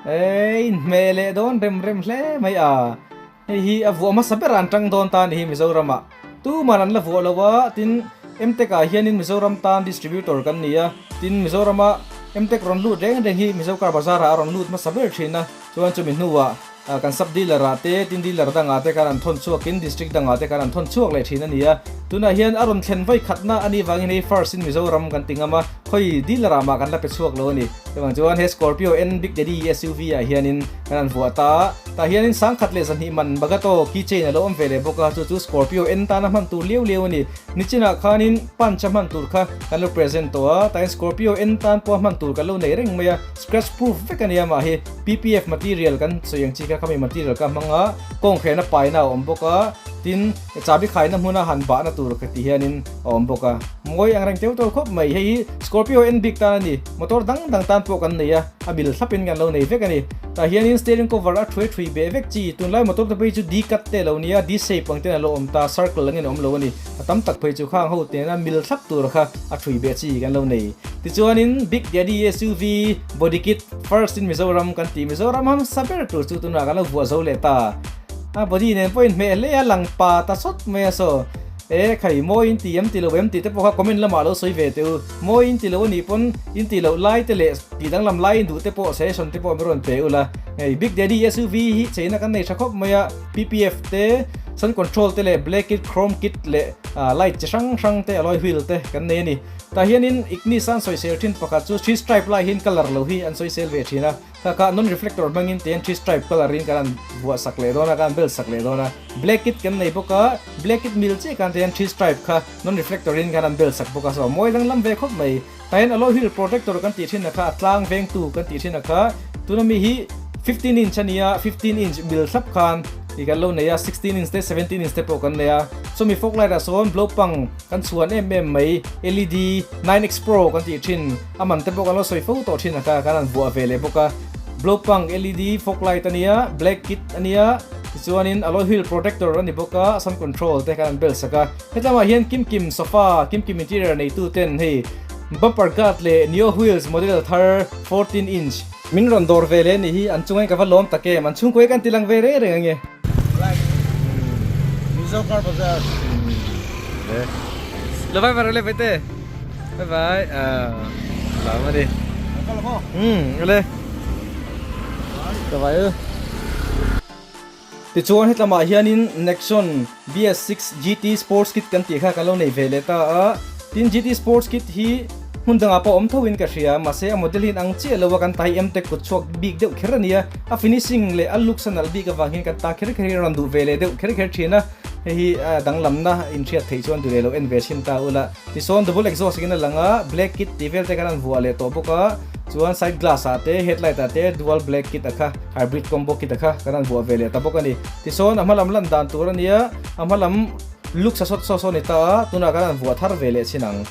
ei inhmeh leh dawn rem rem hle mai a. Hei hi a vuah hmasa ber an tang dawn ta a ni hi Mizoramah. Tuman an la vuah lo a, tin Mtech ah hianin Mizoram tan distributor kan ni a, tin Mizorama Mtech rawn lut reng reng hi Mizo car bazar ah a rawn lut hmasa ber thin a, chuan chumi hnuah kan sub dealer ah te, tin dealer dangah te khan an thawn chhuakin district dangah te khan an thawn chhuak leh thin a ni a. Tunah hian a rawn thlen vawi khatna a nih vangin hei first in Mizoram kan ti ngam a, khawi dealer ah mah kan la pe chhuak lo a ni. Chuvang chuan he Scorpio N Big Daddy SUV ah hianin kan han vuah ta a, tah hianin sangkhat leh zahnih man Bagato key chain a lo awm ve leh bawk a, chu chu Scorpio N tana hman tur liau liau a ni. Nichinah khanin punch a hman tur kha kan lo present tawh a, tah hian Scorpio N tan pawh a hman tur kan lo nei reng mai a, scratch proof vek a ni a mah hi PPF material kan sawi ang chi kha khami material kha a hmang a, kawnghrehna paina a awm bawk a, tin chabi khaina hmuna han bahna tur ka ti hianin a awm bawk a. Mawi ang reng teuh teuh khawp mai, hei hi Scorpio en bik tan a ni, motor dang dang tan pawh kan nei a, a mil thlapin kan lo nei vek a ni. Tah hianin steering cover a thuai thui beh vek chi, tunlai motor te phei chu D-cut te a lo nia, D-shape ang ten a lo awm ta, circle angin a awm lo a ni. A tam tak phei chu khang ho tena mil thlap tur kha a thui beh chi kan lo nei. Tichuanin Big Daddy SUV body kit first in Mizoram kan tih Mizoram hmasa ber tur chu tunah kan lo vuah zo leh ta. A body nen pawhin hmeh hle a lang pa ta sawt mai a saw. E khai, mawi in ti em ti lo em tih te pawh kha comment lamah lo sawi ve teh u. Mawi in ti lo a nih pawn in tih loh lai te leh tih danglam lai in duh te pawh suggestion te pawh min rawn pe ula. Hei Big Daddy SUV hi cheina kan nei tha khawp mai a, PPF te, sun control te leh black kit, chrome kit leh light chi hrang hrang te alloy wheel te kan nei a ni. Tah hianin Ignis a an sawisel thin pakhat chu three stripe lai hian colour lo hi an sawisel ve thin a. Kha kha non reflector hmangin ten three stripe colour in kan han vuah sak leh dawn a, kan han bel sak leh dawn a. Black kit kan nei bawk a, black kit mil chiah khan ten three stripe kha non reflector in kan han bel sak bawk a, so mawi danglam ve khawp mai. Tah hian alloy wheel protector kan tih thin a kha, a tlang vengtu kan tih thin a kha, tuna mi hi 15 inch a nia, 15 inch mil thlap khan ih kan lo nei a, 16 inch te 17 inch te pawh kan nei a. Chumi fog light ah sawn blow pang kan chhuan em em mai, LED 9X Pro kan tih thin. A man te pawh kan lo sawi fo tawh thin a kha, kan han vuah ve leh bawk a. Blowpunk LED fog light a nia, black kit a nia, tichuanin alloy wheel protector a ni bawk a, sun control te kan han bel sak a. Hetlangah hian Kimkim sofa, Kimkim interior neitu ten hei bumper guard leh Neo wheels model thar 14 inch min rawn dawr ve leh a nih hi, an chungah hian ka va lawm tak em, an chhungkuai kan ti lang ve reng reng ange. Mizo car bazar. Lo vai var le vete. Bye bye. Lam a ni. Umm ule. Ka vai u. Tichuan hetlamah hianin Nexon BS6 GT Sports Kit kan tih kha kan lo nei ve leh ta a. Tin GT Sports Kit hi hmun dangah pawh awm tho in ka hria, mahse a model hi in ang chiah lo a, kan ta hi MTech kut chhuak bik deuh kher a nia. A finishing leh a looks a nalh bik avang hian kan ta kher kher hi a rawn duh ve leh deuh kher kher thin a. Hei hi a danglamna inhriat theih chuan duh leh lo en ve chhin ta ula. Tisawn double exhaust in a lang a, black kit tih vel te khan an vuah leh tawh bawk a, chuan side glass ah te headlight ah te dual black kit a kha hybrid combo kit a kha kan an vuah ve leh ta bawk a ni. Tisawn a hma lam lan dan tur a nia, a hma lam looks a sawt saw saw a ni ta a, tunah khan an vuah thar ve leh chin ang.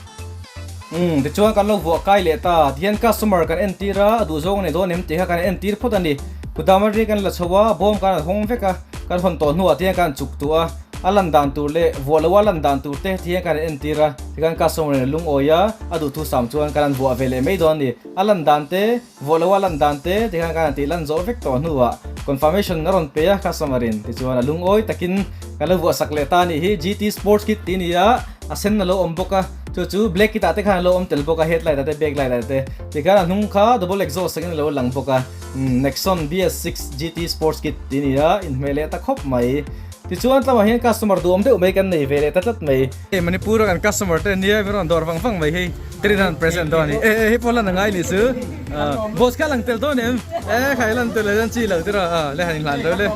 Umm tichuan kan lo vuah kai leh ta, tihian customer kan entir a, a duh zawng a ni dawn em tih kha kan entir phawt a ni. Kudam a ri kan la chho a, bawm kan an hawng vek a, kan hawn tawh hnuah tihian kan chuk tuah a. A lan dan tur leh vuah loa lan dan tur te thian kan entir a, tikhan customer in a lungawi a, a duhthu sam chuan kan han vuah ve leh mai dawn a ni. A lan dan te, vuah loa lan dan te tikhan kan han tih lan zawh vek tawh hnuah confirmation a rawn pe a customer in, tichuan a lungawi takin kan lo vuah sak leh ta a nih hi. GT Sports Kit tih a ni a, a sen a lo awm bawk a, chu chu black kit ah te khan a lo awm tel bawk a, headlight ah te back light ah te, tikhan a hnung kha double exhaust angin a lo lang bawk a. Nexon BS6 GT Sports Kit tih a ni a, inhmeh leh ta khawp mai. Tichuan tlangah hian customer duhawm deuh mai kan nei ve leh ta tlat mai. Hei Manipur a kan customer te ania min rawn dawr vang vang mai hei train an present dawn a ni. E e hei pawh lan a ngai ni chu. Boss kha lang tel dawn em? E khai lan tel hian chi lo tiraw a le han inhlan lo le.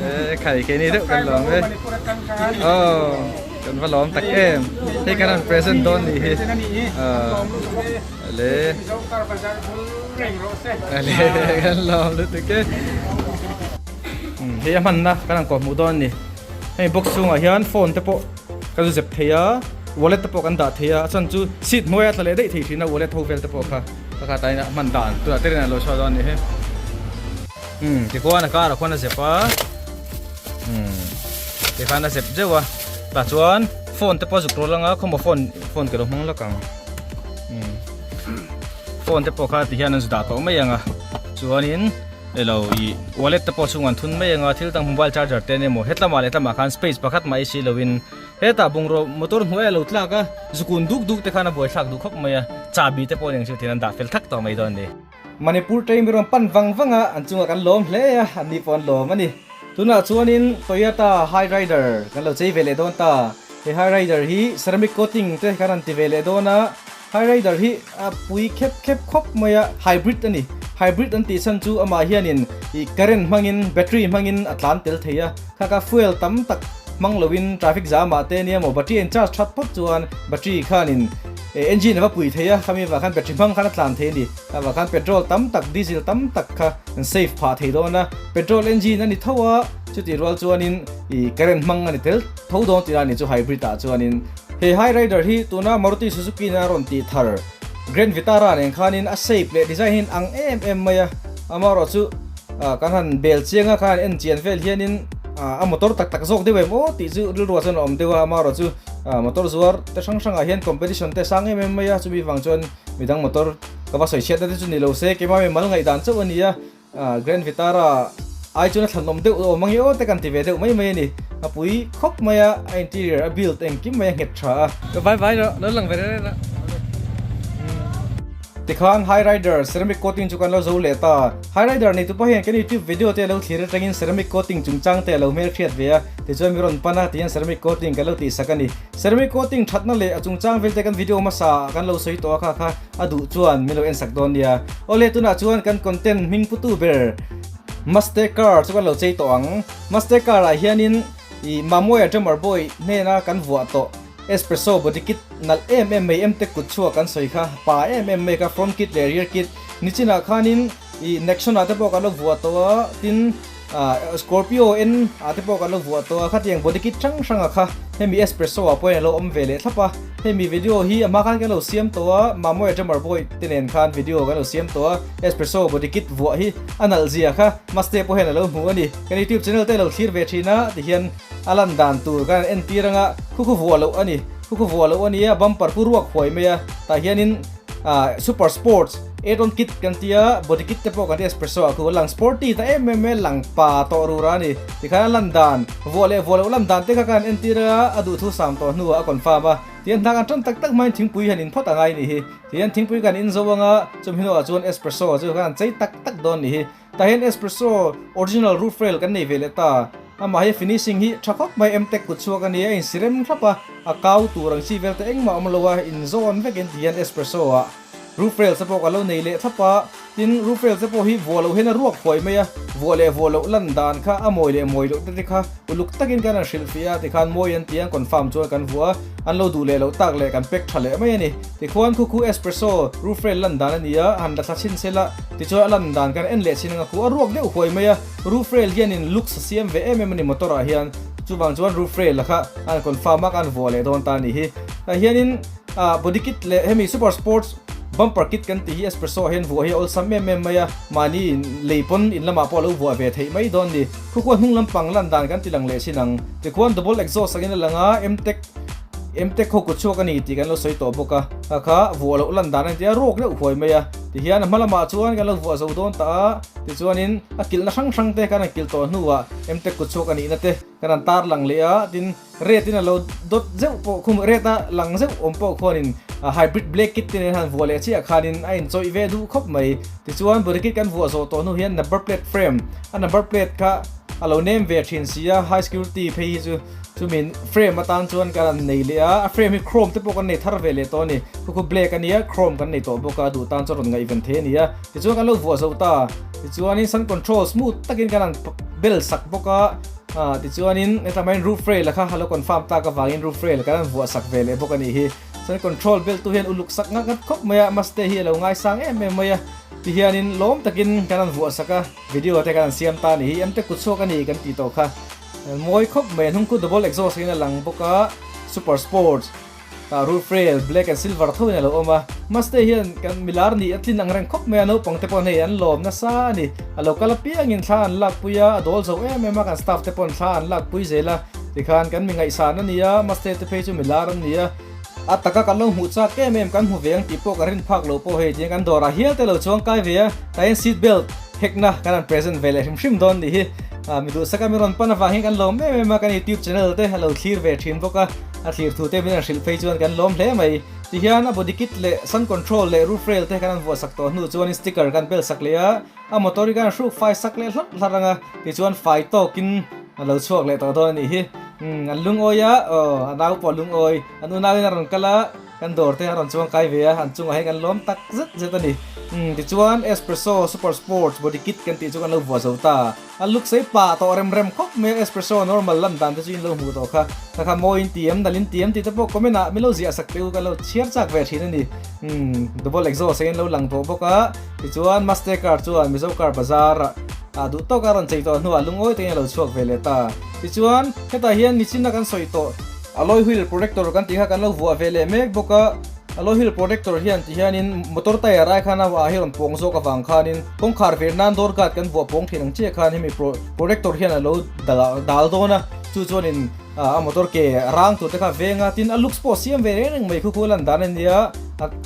E khai keini deuh kan lawm e. Aw kan va lawm tak em. Hei kan han present dawn ni hi. Ale. Ale kan lawm lutuk e. Hei a hmanna kan han kawhhmuh dawn a ni. Hei box chhungah hian phone te pawh kan zep thei a, wallet te pawh kan dah thei a, a chhan chu seat hnuaia tla leh daih thei thin a wallet ho vel te pawh kha ka kha tain a hman dan tunah te rin a lo chhuah dawn a ni hi. Umm tikhuan a karah khuan a zep a, umm tikhan a zep zeuh a, tah chuan phone te pawh a zuk rawlh ang a, khawmaw phone phone ka lo hmang lawk ang. Umm phone te pawh kha tihian an zu dah tawh mai ang a, chuanin. Elo ih wallet te pawh chhung an thun mai anga thil dang mobile charger te emaw hetlamah leh hetlamah khan space pakhat mai si loin hetah bungraw motor hnuai a lo tlak a zukun duk duk te khan a buaithlak duh khawp mai a chahbi te pawh eng chu tin an dah fel thak tawh mai dawn a ni. Manipur train mi rawn pan vang vang a an chungah kan lawm hle a an ni pawh an lawm a ni. Tunah chuanin Toyota Hyryder kan lo chei ve leh dawn ta he Hyryder hi ceramic coating te kan han ti ve leh dawn a. Hyryder hi a pui khep khep khawp mai a, hybrid a ni. Hybrid an tih chhan chu amah hianin ih current hmangin battery hmangin a tlan tel thei a, kha kha fuel tam tak hmang loin traffic jam ah te nia maw battery a in charge that phawt chuan battery khanin engine a va pui thei a, khami avang khan battery hmang khan a tlan thei a ni. Kha avang khan petrol tam tak diesel tam tak kha an save phah thei dawn a, petrol engine a ni tho a, chutih rual chuanin ih current hmang a ni tel tho dawn tih a ni chu hybrid ah chuanin. He Hyryder hi tuna Maruti Suzuki in a rawn tih thar Grand Vitara nen khanin a shape leh design hi an ang em em mai a, amaherawh chu kan han bel chiang a, khan en chian vel hianin a motor tak tak zawk deuh em aw tih chu rilruah chuan a awm deuh a, amaherawh chu motor zuar te hrang hrangah hian competition te sang em em mai a, chumi vang chuan midang motor ka va sawi chhiatna te chu ni lo se, keimah mimal ngaihdan chauh a ni a. Grand Vitara ai chuan a thlanawm deuh awm ang i aw te kan ti ve deuh mai mai a ni. A pui khawp mai a, a interior a build engkim mai a nghet tha a. Vai vai rawh, lo lang ve reng reng a. Tikhan Hyryder ceramic coating chu kan lo zo leh ta. Hyryder nei tupa hian kan YouTube video te lo thlir atangin ceramic coating chungchang te a lo hmelhriat ve a, tichuan mi rawn pan a tihian ceramic coating kan lo tihsak a ni. Ceramic coating thatna leh a chungchang vel te kan video hmasa ah kan lo sawi tawh a kha kha. A duh chuan min lo ensak dawn nia. Awle tunah chuan kan content hming putu ber Maste car chu kan lo chei tawh ang. Maste car ah hianin ih Mamoya Drummer Boy hnena kan vuah tawh Espresso body kit nalh em em mai emte kut chhuak kan sawi kha pa em em mai kha front kit leh rear kit nichinah khanin ih Nexon ah te pawh kan lo vuah tawh a tin Scorpio en ah te pawh kan lo vuah tawh a, khatiang body kit hrang hrang a kha hemi espresso ah pawhin a lo awm ve leh thlap a, hemi video hi a hma khan kan lo siam tawh a, Mamoya Drummer Boy te nen khan video kan lo siam tawh a, espresso body kit vuah hi a nalh zia kha Maste pawh hian a lo hmu a ni, kan youtube channel te lo thlir ve thin a tihian a lan dan tur kan en tir anga khu khu vuah loh a ni, khu khu vuah loh a ni a, bumper khu ruak huai mai a, tah hianin super sports. Add-on kit kan tia, body kit te pawh kan tia espresso ah khu a lang sporty ta em em mai a, lang pa tawh rura a ni. Tikhan a lan dan, vuah leh vuah loh lan dan te kha kan entir a, a duhthu sam tawh hnuah a confirm a. Tihian hna kan tan tak tak hmain thingpui hian in phawt a ngai nih hi. Tihian thingpui kan in zo anga chumi hnuah chuan espresso chu kan chei tak tak dawn nih hi. Tah hian espresso original roof rail kan nei ve leh ta. Amah hi finishing hi tha khawp mai Mtech kut chhuak a ni a, a insirem thlap a, a kau tur ang chi vel te engmah awm lo a, inzawn vekin tihian espresso ah Roof rails te pawh ka lo nei leh thlap a, tin roof rails te pawh hi vuah loh hian a ruak huai mai a, vuah leh vuah loh lan dan kha a mawi leh mawi loh te te kha uluk takin kan han hrilh fiah a, tikhan mawi an ti a, confirm chuan kan vuah a, an lo duh leh loh tak leh kan pack tha leh mai a ni. Tikhuan khu khu espresso roof rail lan dan a ni a, han la thla chhin se la, tichuan a lan dan kan en leh chhin anga khu a ruak deuh huai mai a, roof rail hianin looks a siam ve em em a ni motor ah hian, chuvang chuan roof rail kha an confirm a kan vuah leh dawn ta a nih hi. Tah hianin. Ah body kit leh hemi super sports bumper kit kan tih hi espresso ah hian vuah hi a awlsam em em mai a, mahni in lei pawn in lamah pawh a lo vuah ve theih mai dawn ni. Khukua hnung lampang lan dan kan ti lang leh chin ang. Tikhuan double exhaust angin a lang a, Mtech Mtech ho kut chhuak a ni tih kan lo sawi tawh bawk a, kha kha vuah loh lan dan a ni tia ruak deuh huai mai a. Tihian a hma lamah chuan kan lo vuah zo dawn ta a, tichuanin a kilhna hrang hrang te kan han kilh tawh hnuah Mtech kut chhuak a nihna te kan han tar lang leh a, tin Red in a lo dawt zeuh pawh khum red a lang zeuh awm pawh khuanin hybrid black kit te nen han vuah leh chiah khanin a inchawih ve duh khawp mai. Tichuan body kit kan vuah zawh tawh hnu hian number plate frame a number plate kha a lo nem ve thin si a, high security phei hi chu chumi frame atan chuan kan han nei leh a, a frame hi chrome te pawh kan nei thar ve leh tawh a ni. Khu khu black a nia chrome kan nei tawh bawk a, duh tan chuan rawn ngaihven thei a ni a. Tichuan kan lo vuah zo ta, tichuanin sun control smooth takin kan han bel sak bawk a. Ah tichuanin heta maiin roof rail a kha a lo confirm tak avangin roof rail kan han vuah sak ve leh bawk a nih hi. Chuan control belt tu hian uluk sak nghat nghat khawp mai a, maste hi a lo ngaisang em em mai a. Tihianin lawm takin kan han vuah sak a, video te kan han siam ta a nih hi. Emte kut chhuak a ni kan tih tawh kha. Mawi khawp mai a hnung khu double exhaust in a lang bawk a, super sports. Tah roof rail black and silver tho in a lo awm a, Maste hian kan milar nih a tlin ang reng khawp mai a, naupang te pawh hei an lawm nasa a ni. A lo kal apiangin thla an lak pui a, a dawl zo em em a, kan staff te paw'n thla an lak pui zel a, tikhan kan mi ngaihsan a ni a, Maste te phei chu milar an ni a, a taka kan lo hmuh chak em em kan hmu ve ang tih pawh ka rin phak lo pawh hei tiang kan dawrah hial te lo chuang kai ve a, tah hian seat belt hekna kan han present ve leh hrim hrim dawn nih hi. Mi duhsaka mi rawn pan avang hian kan lawm em em a, kan youtube channel te a lo thlir ve thin bawk a. A thlir thu te min han hrilh phei chuan kan lawm hle mai. Tihian a body kit leh sun control leh roof rail te kan han vuah sak tawh hnu chuanin sticker kan bel sak leh a, a motor hi kan han hruk fai sak leh hlarh hlarh ang a, tichuan fai tawkin a lo chhuak leh tawh dawn a nih hi. Umm an lungawi a, aw a nau pawh a lungawi, an unauin a rawn kal a, kan dawr te a rawn chuang kai ve a, an chungah hian kan lawm tak zet zet a ni. Umm tichuan Espresso Super Sports body kit kan tih chu kan lo vuah zo ta. A luk sei pah tawh rem rem khawp mai a, espresso normal lan dan te chu in lo hmuh tawh kha. Kha kha mawi in ti em, nal in ti em tih te pawh comment ah min lo ziah sak teh u, ka lo chhiar chak ve thin a ni. Umm double exhaust hian lo lang tawh bawk a, tichuan Maste car chuan Mizo car bazar ah ah duh tawk a rawn chei tawh hnuah lungawi takin a lo chhuak ve leh ta. Tichuan hetah hian nichin a kan sawi tawh alloy wheel protector kan tih kha kan lo vuah ve leh mek bawk a, Alloy wheel protector hian ti hianin motor tyre ai khan a ah hi rawn pawng zawk avang khanin kawngkhar vir nan door guard kan vuah pawng thin ang chiah khan hemi protector hian a lo dal dawn a, chu chuanin a motor ke rang tur te kha veng a, tin a looks pawh siam ve reng reng mai khu khu a lan dan a nia,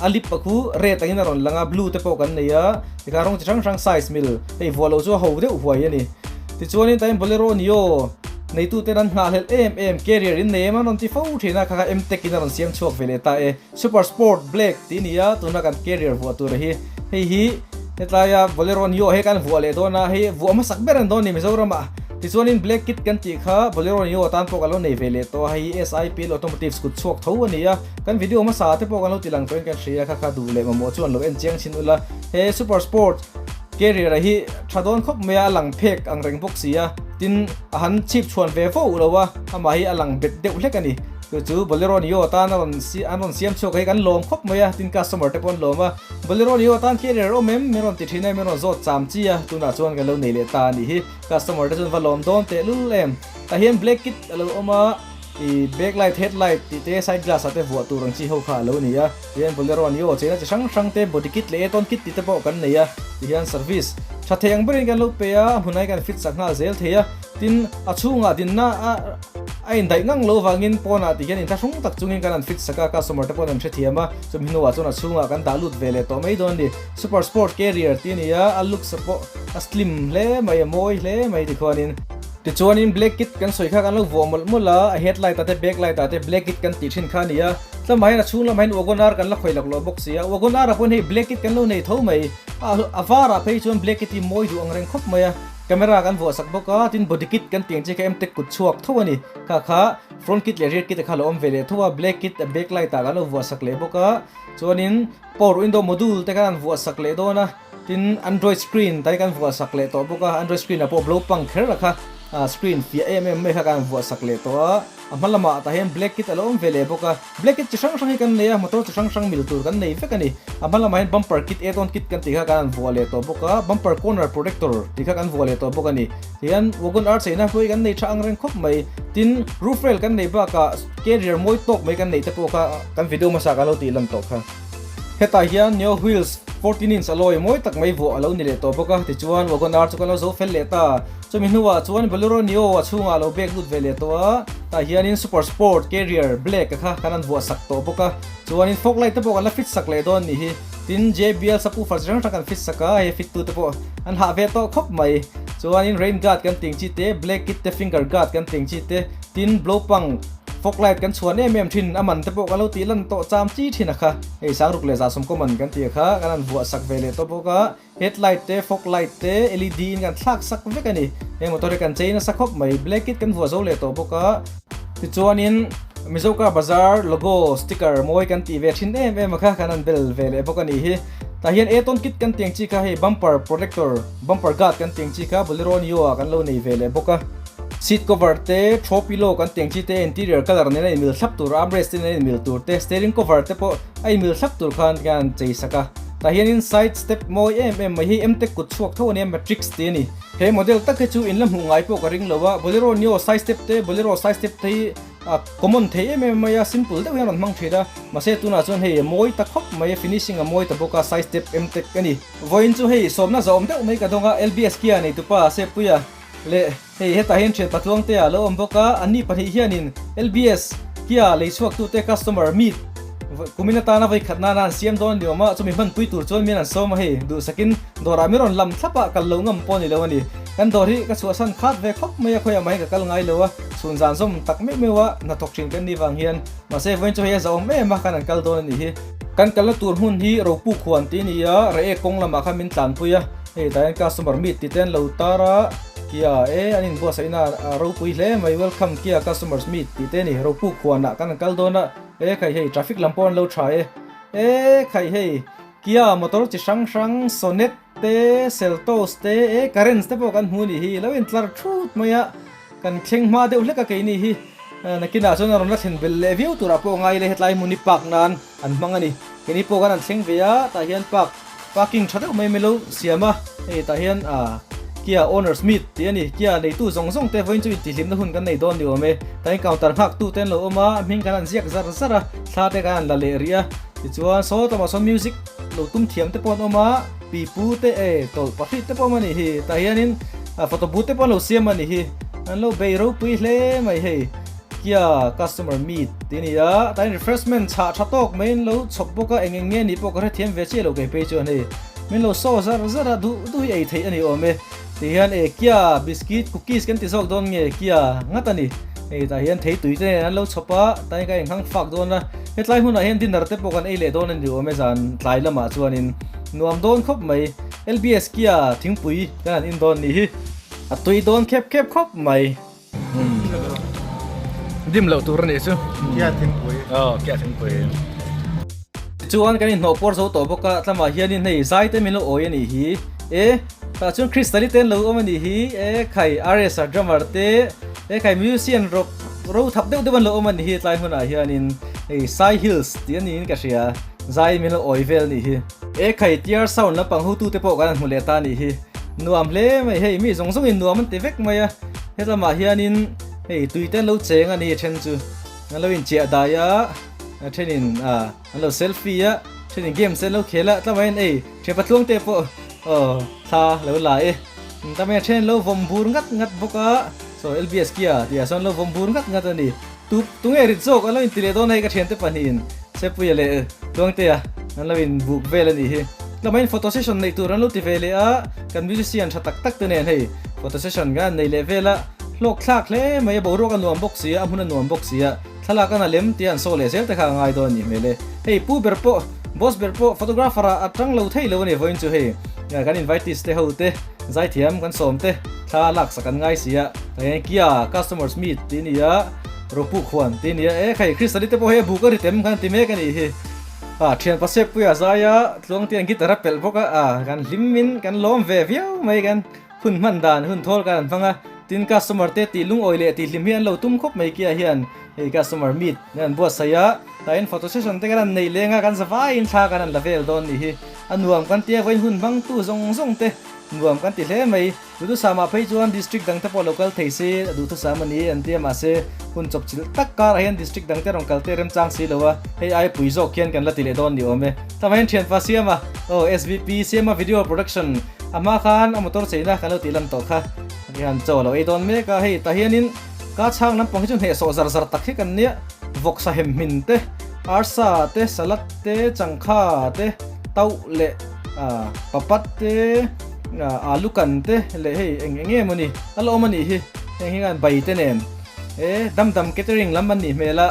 a lip a khu red angin a rawn lang a, blue te pawh kan nei a, tikhan rawng chi hrang hrang size mil hei vuah loh chu a ho deuh huai a ni. Tichuanin tain Bolero Neo neitute an nghahhlelh em em, carrier in nei em an rawn ti fo thin a, kha kha M-Tech in a rawn siam chhuak ve leh ta e. Super Sport Black tih a ni a, tuna kan carrier vuah tur hi hei hi hetlaia Bolero Neo he kan vuah leh dawn a, hei vuah hmasak ber an dawn a ni Mizoramah. Tichuanin Black Kit kan tih kha Bolero Neo atan pawh kan lo nei ve leh tawh a, hei hi SIPL Automotives kut chhuak tho a ni a, kan video hmasa te pawh kan lo ti lang tawhin kan hria a, kha kha duh leh mamawh chu an lo en chiang chin ula. He Super Sport Carrier a hi tha dawn khawp mai a, a lang phek ang reng bawk si a, tin a han chhip chhuan ve fo lo a, amah hi a lang bet deuh hlek a ni. Chu chu Bolero Neo atan a rawn an rawn siam chhuak hi kan lawm khawp mai a, tin customer te pawh an lawm a, Bolero Neo atan carrier awm em min rawn ti thin a, min rawn zawt cham chi a, tunah chuan kan lo nei leh ta a nih hi, customer te chuan va lawm dawn teh lul em. Tah hian black kit a lo awm a. I back light, head light tih te side glass ah te vuah tur ang chi ho kha a lo ni a, tihian Bolero an i aw cheina chi hrang hrang te body kit leh add-on kit tih te pawh kan nei a, tihian service tha thei ang berin kan lo pe a, a hmunah hian kan fit sak nghal zel thei a, tin a chhungah dinna a A indaih ngang lo vangin pawnah ti hian inthlahrung tak chungin kan han fit sak a, customer te pawhin an hrethiam a, chumi hnuah chuan a chhungah kan dah lut ve leh tawh mai dawn a ni. Super Sport Carrier tih a ni a, a looks pawh a slim hle mai, a mawi hle mai tikhuanin. Tichuanin black kit kan sawi kha kan lo vuah mawlh mawlh a, a headlight ah te back light ah te black kit kan tih thin kha a ni a, tlama hian a chhung lamah hian wagon R kan la khawih lak loh bawk si a, wagon R ah pawhin hei black kit kan lo nei tho mai, a varah phei chuan black kit hi mawi duh ang reng khawp mai a. Camera kan vuah sak bawk a, tin body kit kan tih ang chi kha Mtech kut chhuak tho a ni. Kha kha front kit leh rear kit a kha lo awm ve leh tho a, black kit a back light ah kan lo vuah sak leh bawk a, chuanin power window module te khan an vuah sak leh dawn a, tin android screen te kan vuah sak leh tawh bawk a, android screen ah pawh blow pang kher a kha screen fiah em em mai kha kan vuah sak leh tawh a, a hma lamah tah hian black kit a lo awm ve leh bawk a. Black kit chi hrang hrang hi kan nei a, motor chi hrang hrang mil tur kan nei vek a ni. A hma lamah hian bumper kit, add on kit kan tih kha kan han vuah leh tawh bawk a, bumper corner protector tih kha kan vuah leh tawh bawk a ni. Tihian wagon R cheina hnuai kan nei tha ang reng khawp mai. Tin, roof rail kan nei bakah carrier mawi tawk mai kan neih te pawh kha kan video hmasa kan lo tih lan tawh kha. Hetah hian Neo wheels 14 inch alloy mawi tak mai vuah a lo ni leh tawh bawk a, tichuan wagon R chu kan lo zo fel leh ta. Chumi hnuah chuan Bolero Neo a chhungah a lo bag lut ve leh tawh a, tah hianin Super Sport Carrier Black a kha kan han vuah sak tawh bawk a, chuanin fog light te pawh kan la fit sak leh dawn nih hi. Tin, JBL subwoofer chi hrang hrang kan fit sak a, hei fit tu te pawh an hah ve tawh khawp mai. Chuanin rain guard kan ting chi te, black kit te, finger guard kan ting chi te, tin blow pang fog light kan chhuan em em thin, a man te pawh kan lo tih lan tawh cham chi thin a kha, hei sangruk leh zahsawm common kan tih a kha kan han vuah sak ve leh tawh bawk a. Headlight te, fog light te, led in kan thlak sak vek a ni. He motor hi kan chei nasa khawp mai. Black kit kan vuah zo leh tawh bawk a. Tichuanin Mizo Car Bazaar logo sticker mawi kan tih ve thin em em a kha kan han bel ve leh bawk a nih hi. Tah hian add-on kit kan tih ang chi kha hei bumper protector, bumper guard kan tih ang chi kha Bolero Neo ah kan lo nei ve leh bawk a. Seat cover te, throw pillow kan tih ang chi te, interior colour nen a inmil thlap tur, armrest te nen a inmil tur te, steering cover te pawh a inmil thlap tur khan kan chei sak a. Tah hianin side step mawi em em mai hi Mtech kut chhuak tho a nia Matrix tih a ni. He model tak hi chu in la hmuh ngai pawh ka ring lo a, Bolero Neo side step te Bolero side step te hi a common thei em em mai a, simple deuh hian a rawn hmang thin a, mahse tunah chuan hei a mawi ta khawp mai a, finishing a mawi ta bawk a, side step Mtech a ni. Vawiin chu hei sawmna zawhawm deuh mai ka dawng a, LBS Kia neitupa Sepuia leh hei hetah hian thian patluang te a lo awm bawk a, anni pahnih hianin LBS Kia lei chhuaktute customer meet kumin atana vawi khat nana an siam dawn a ni awm a, chumi hmanpui tur chuan min an sawm a hei duhsakin dawrah min rawn lam thlap a, kal lo ngam pawh a ni lo a ni. Kan dawr hi ka chhuahsan khat ve khawp mai a, khawiah mah hi ka kal ngai lo a, chhun zan zawm tak meuh meuh a hnathawk thin kan nih vang hian mahse vawiin chu hei a zahawm em a kan an kal dawn a nih hi. Kan kalna tur hmun hi Ropu khuan tih a ni a, Reiek kawng lamah khan min tlanpui a, hei tah hian customer meet tih te an lo tar a. Kia e an inbuatsaihna a ropui hle mai welcome Kia customers meet tih te a ni ropu khuanah kan han kal dawn a e khai hei traffic lam pawh an lo tha e e khai hei Kia motor chi hrang hrang Sonet te Seltos te e Carens te pawh kan hmu a nih hi lo intlar thut mai a kan thleng hma deuh hlek a keini hi nakinah chuan a rawn la thlen belh leh viau turah pawh ngai ila hetlai hmun hi park nan an hmang a ni keini pawh kan han thleng ve a tah hian park Parking tha deuh mai mai lo siam a, hei tah hian ah Kia owners meet tih a ni, Kia neitu zawng zawng te vawiin chu intihhlimna hun kan nei dawn ni awm e, tah hian counter nghak tu te an lo awm a, hming kan han ziak zar zar a, thla te kan han la leh rih a, tichuan saw lamah sawn music lo tum thiam te pawh an awm a, pipu te e tawlh pahnih te pawh awm a nih hi, tah hianin photo booth te pawh an lo siam a nih hi, an lo bei ropui hle mai hei. Kia customer meet tih a ni a, tah hian refreshment chhah tha tawk mai an lo chhawp bawk a, eng eng nge nih pawh ka hrethiam ve chiah lo kei phei chuan hei min lo saw zar zar a, duh duh hi ei theih a ni awm e. Tih hian e Kia biscuit cookies kan ti zawk dawn nge Kia ngat a ni, hei tah hian thei tui te nen an lo chhawp a, tah hian ka inghang fak dawn a, hetlai hmunah hian dinner te pawh kan ei leh dawn a ni awm e zan tlai lamah chuanin nuam dawn khawp mai, LBS Kia thingpui kan han in dawn nih hi a tui dawn khep khep khawp mai. Dim loh tur a nih chu. Kia thingpui. Aw, kia thingpui. Chuan kan inhnawh pawr zo tawh bawk a, tlamah hianin hei zai te min lo awi a nih hi. E, tah chuan Crystal-i te an lo awm a nih hi. E, khai RSR drummer te, e khai musician ro ro thap deuh deuh an lo awm a nih hi tlai hmunah hianin hei Sai Hills tih a niin ka hria. Zai min lo awi vel a nih hi. E khai TR sound lampang hotute pawh kan han hmu leh ta a nih hi. Nuam hle mai hei mi zawng zawngin nuam an ti vek mai a. Helamah hianin hei tui te an lo cheng a ni a then chu an lo inchiah dai a a thenin ah an lo selfie a thenin games te an lo khel a tlangah hian ei thian patluang te pawh aw thla lo la e tlangah hian a then an lo vawm bur ngat ngat bawk a. Saw LBS Kia tih ah sawn lo vawm bur ngat ngat a ni. Tu tunge rit zawk an lo inti leh dawn a hei ka thiante pahnihin Sepuia leh Tluangtea an lo in buk vel a nih hi. Tlamain photo session neih tur an lo ti ve leh a, kan musician tha tak tak te nen hei photo session kan han nei leh vel a, hlawk thlak hle mai a, boruak a nuam bawk si a, a hmun a nuam bawk si a, thlalak a na lem tia an saw leh zel te kha a ngai dawn a nih hmel e. Hei pu ber pawh boss ber pawh photographer ah a tang lo thei lo a ni vawiin chu hei kan invitees te ho te zaithiam kan sawm te thla lak sak an ngai si a, tah hian Kia customers meet tih a ni a, Ropuk huan tih a ni a, e khai Kristali te pawh hei a buk a ri tem khan a ti mek a nih hi. A thian pasep puia zai a, Tluangte an guitar a pelh bawk a, a kan hlim in kan lawm ve viau mai kan hun hman dan hun thawl kan an hmang a, tin customer te tih lungawi leh tih hlim hi an lo tum khawp mai kia hian hei customer meet an an buatsaih a, tah hian photo session te kan han neih leng a, kan zavaiin thla kan han la vel dawn nih hi, a nuam kan tia vawiin hun hmang tu zawng zawng te nuam kan ti hle mai. Duhthusam ah phei chuan District dang te pawh lo kal thei se a duhthusam a ni an ti a mahse hun chawpchilh tak karah hian District dang te rawn kal te remchang si lo a, hei ai pui zawk hian kan la ti leh dawn ni awm e. Tama hian thianpa Siama aw SVP Siama Video Production a hma khan a motor cheina kan lo tih lan tawh kha hian chaw a lo ei dawn mek a, hei tah hianin ka chhang lampang hi chu hnehsawh zar zar tak hi kan nia, vawksa hem hmin te, arsa te, salad te, changkha te, tauh leh papat te, Alu kan te leh hei eng eng nge mawni a la awm a nih hi heng hi khan bai te nen e dam dam catering lam an nih hmel a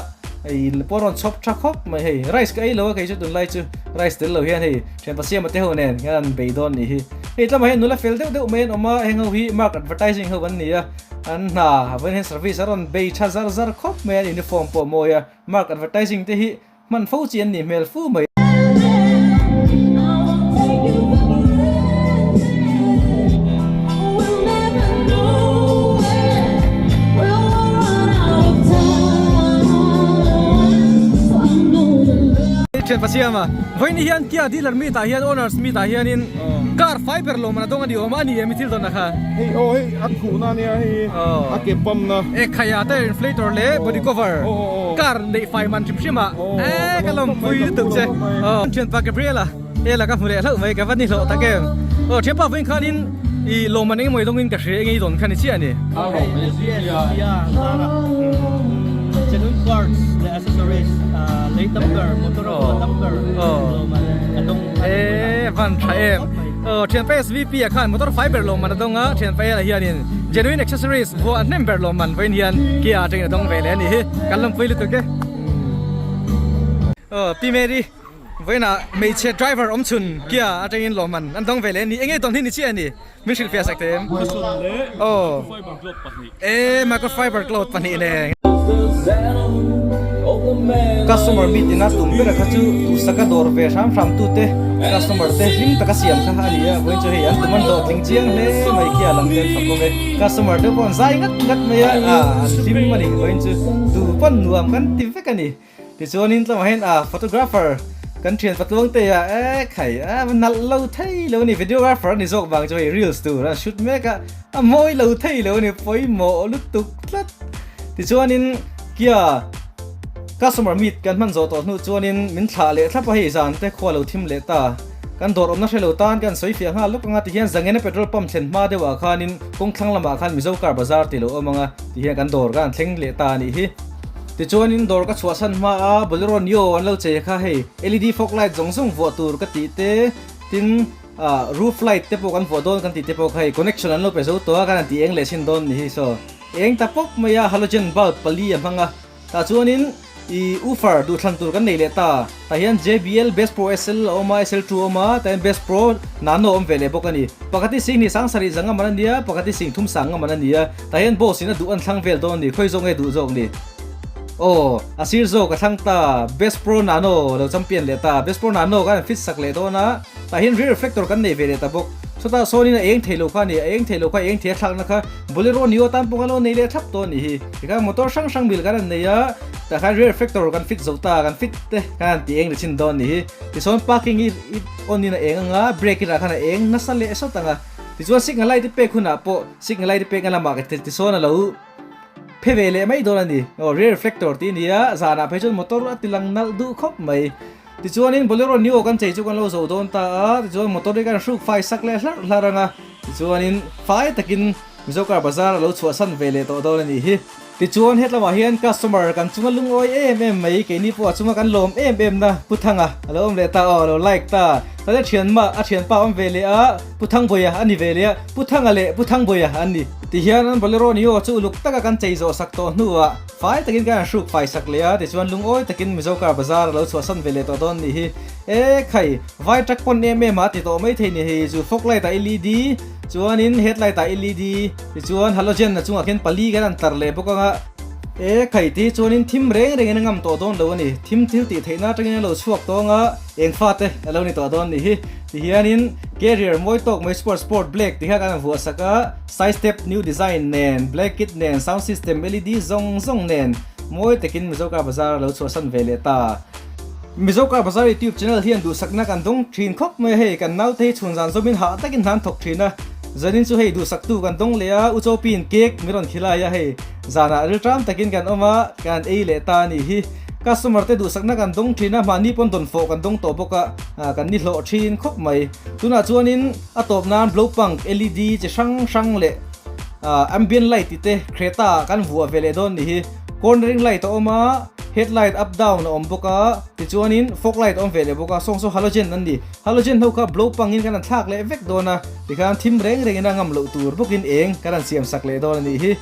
hei pawh rawn chhawp tha khawp mai hei rice ka ei lo a kei chu tunlai chu rice tel lo hian hei thianpa siama te ho nen hian an bei dawn nih hi hei tlama hian nula fel deuh deuh mai an awm a heng ho hi mark advertising ho an ni a an hna vawiin hian service a rawn bei tha zar zar khawp mai a uniform pawh a mawi a mark advertising te hi Hman fo chi an nih hmel fu mai. Thian Pasiama, Vawiin hian Kia dealer meet ah hian owners meet ah hianin car fiber lawm an a dawng a ni awm a, a ni em i thil dawn a kha? Hei aw hei a khuhna a nia hei a ke pump na. E khaia tire inflator leh body cover car neih fai man hrim hrim ah e ka lawmpui lutuk che aw thianpa Gabriel-a he la ka hmu leh hlauh mai ka va ni hlawh tak em aw thianpa vawiin khanin i lawmman engemaw i dawngin ka hria enge i dawn kha ni chiah a ni. Genuine parts leh accessories lei tam ber motor a huan tam ber lawmman ka dawng E van tha em aw thianpa SVP ah khan motor fai ber lawmman a dawng a thianpa elah hianin genuine accessories vuah hnem ber lawmman vawiin hian Kia atangin a dawng ve leh a nih hi kan lawmpui lutuk e aw Pi Mary vawiinah hmeichhe driver awm chhun Kia atangin lawmman an dawng ve leh a ni enge dawn hi ni chiah a ni min hrilhfiah sak thei em aw E microfiber cloth pahnih nen. Customer meet ina tum ber kha chu duhsaka dawr ve hram hram tu te customer te hlim taka siam kha a ni a vawiin chu hei an tum an dawh tling chiang hle mai khi a lam te an fak awm e customer te pawh an zai ngat ngat mai a ah an hlim a ni vawiin chu duh pawn nuam kan ti vek a ni. Tichuanin tlangah hian a photographer kan thian patluang te a e khai a nalh lo thei lo a ni videographer a ni zawk vang chu hei reels tur a shoot mek a a mawi lo thei lo a ni pawimawh lutuk tlat tichuanin Kia customer meet kan hman zawh tawh hnu chuanin min thlah leh thlap a hei zan te khua lo thim leh ta kan dawr awmna hre lo tan kan sawi fiah nghal lawk anga tihian zangena petrol pump thlen hma deuh ah khanin kawng thlang lamah khan Mizo car bazar tih lo awm anga tihian kan dawr kan thleng leh ta a nih hi. Tichuanin dawr ka chhuahsan hma a Bolero Neo an lo chei kha hei LED fog light zawng zawng vuah tur ka tih te tin ah roof light te pawh kan vuah dawn kan tih te pawh kha hei connection an lo pe zo tawh a kan han tih eng leh chhin dawn ni hi saw eng ta pawp mai a halogen bulb pali a hmang a tah chuanin ih woofer duhthlan tur kan nei leh ta tah hian JBL Bass Pro SL a awm a SL2 a awm a tah hian Bass Pro Nano a awm ve leh bawk a ni pakhat hi sing hnih sang sarih zanga man a nia pakhat hi sing thum sang nga man a ni a. Tah hian boss in a duh an thlang vel dawn a ni, khawi zawk nge duh zawk ni? Aw, a sir zawk a thlang ta, Best Pro Nano lo champion leh ta, Best Pro Nano khan an fit sak leh dawn a, tah hian rear reflector kan nei ve leh ta bawk. Chutah sawnin a eng thei lo kha a ni, a eng thei lo kha eng thei a thlakna kha Bolero Neo tan pawh khan lo nei leh thlap tawh a nih hi. Tikhan motor hrang hrang mil kan han nei a, tah khan rear reflector kan fit zo ta, kan fit te khan han ti eng leh chin dawn a nih hi. Tichuan parking hi on in a eng ang a, brake in ah khan a eng nasa leh sawt ang a. Tichuan signal light i pek hunah pawh signal light i pekna lamah ka tisawn a lo phe ve leh mai dawn a ni. Aw rear reflector tih a ni a, zanah phei chuan motor a ti lang nalh duh khawp mai. Tichuanin Bolero Neo kan chei chu kan lo zo dawn ta a, tichuan motor hi kan hruk fai sak leh hlarh hlarh ang a, tichuanin fai takin Mizo Car Bazar a lo chhuahsan ve leh tawh dawn a nih hi. Tichuan hetlamah hian customer kan chunga lungawi em em mai, keini pawh a chunga kan lawm em em na Pu Thanga a lo awm leh ta aw, a lo like ta. Tane thianmah a thianpa a awm ve leh a, Pu Thangbuaia a ni ve leh a, Pu Thanga leh Pu Thangbuaia an ni. Tihian an Bolero Neo chu uluk taka kan chei zawh sak tawh hnuah fai takin kan han hruk fai sak leh a, tichuan lungawi takin Mizo Car Bazar a lo chhuahsan ve leh tawh dawn nih hi. E khai, vai truck pawn em em a ti tawh maithei ni hei chu fog light ah LED, chuanin headlight ah LED, Tichuan halogen a chungah khian pali kan han tlar leh bawk ang a. E khai ti chuanin thim reng rengin a ngam tawh dawn lo a ni. Thim thil tih theihna atangin a lo chhuak tawng a, eng fate a lo ni tawh dawn nih hi. Tihianin carrier mawi tawk mai sport sport black ti kha kan han vuah sak a, side step new design nen, black kit nen, sound system led zawng zawng nen mawi takin Mizo Car Bazar a lo chhuahsan ve leh ta. Mizo Car Bazar YouTube channel hian duhsakna kan dawng thin khawp mai a, hei kan naute hi chhun zan zawmin hah takin hna an thawk thin a, zanin chu hei duhsaktu kan dawng leh a, U Chawpiin cake min rawn khilai a, hei zanah rilṭam takin kan awm a, kan ei leh ta a nih hi. Customer te duhsakna kan dawng thin a, mahni pawn dawnfawh kan dawng tawh bawk a, kan ni hlawh thin khawp mai. Tunah chuanin a tawp nan blow punk LED chi hrang hrang leh ambient light tih te Creta kan vuah ve leh dawn nih hi. Cornering light a awm a, headlight up down a awm bawk a, tichuanin fog light a awm ve leh bawk a, sawng saw halogen an ni. Halogen ho kha blow pangin kan han thlak leh vek dawn a, tikhan thim reng rengin a ngam loh tur bawkin eng kan han siam sak leh dawn a nih hi.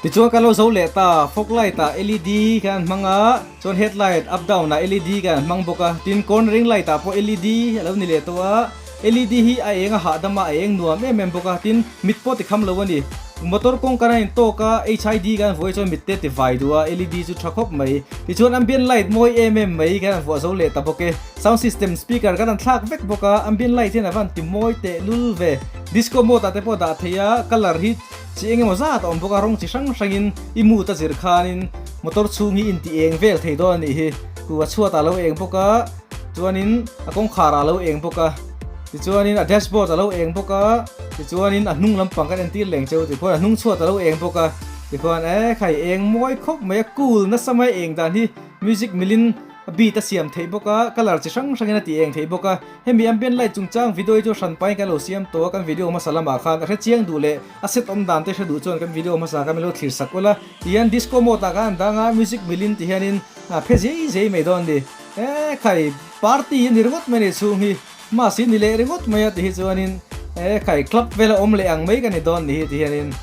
Tichuan kan lo zo leh ta, fog light ah led kan han hmang a, chuan headlight up down ah led kan han hmang bawk a, tin cornering light ah pawh led a lo ni leh tawh a, Led hi a eng a hahdam a, a eng nuam em em bawk a, tin mit pawh ti kham lo a ni. Motor kawng kan a intawk a, HID kan vuai chuan mit te ti vai duh a, led chu tha khawp mai. Tichuan ambient light mawi em em mai kan han vuah zo leh ta bawk e. Sound system speaker kan han thlak vek bawk a, ambient light hian a van ti mawi teh lul ve. Disco mode ah te pawh dah thei a, colour hi chi eng emaw zat a awm bawk a, rawng chi hrang hrangin i mood a zir khanin motor chhung hi inti eng vel thei dawn a nih hi. Ku a chhuat ah lo eng bawk a. Chuanin a kawngkhar ah a lo eng bawk a, tichuanin a dashboard a lo eng bawk a, tichuanin a hnung lampang kan entir leng cheu tikhuan a hnung chhuat a lo eng bawk a, tikhuan e khai eng mawi khawp mai a cool nasa mai eng dan hi music milin a beat a siam theih bawk a, colour chi hrang hrangin a ti eng theih bawk a, hemi ambient light chungchang video hi chu hran pain kan lo siam tawh a kan video hmasa lamah khan a hre chiang duh leh a set awm dan te hre duh chuan kan video hmasa kha min lo thlir sak ula tihian disco mode ah khan an dang a music milin tihianin a phe zei zei mai dawn a ni. E khai, party a ni ringawt mai a ni chhung hi, mahse ni leh ringawt mai a ti hi chuanin e khai club vela awm leh ang mai ka ni dawn ni hi ti hianin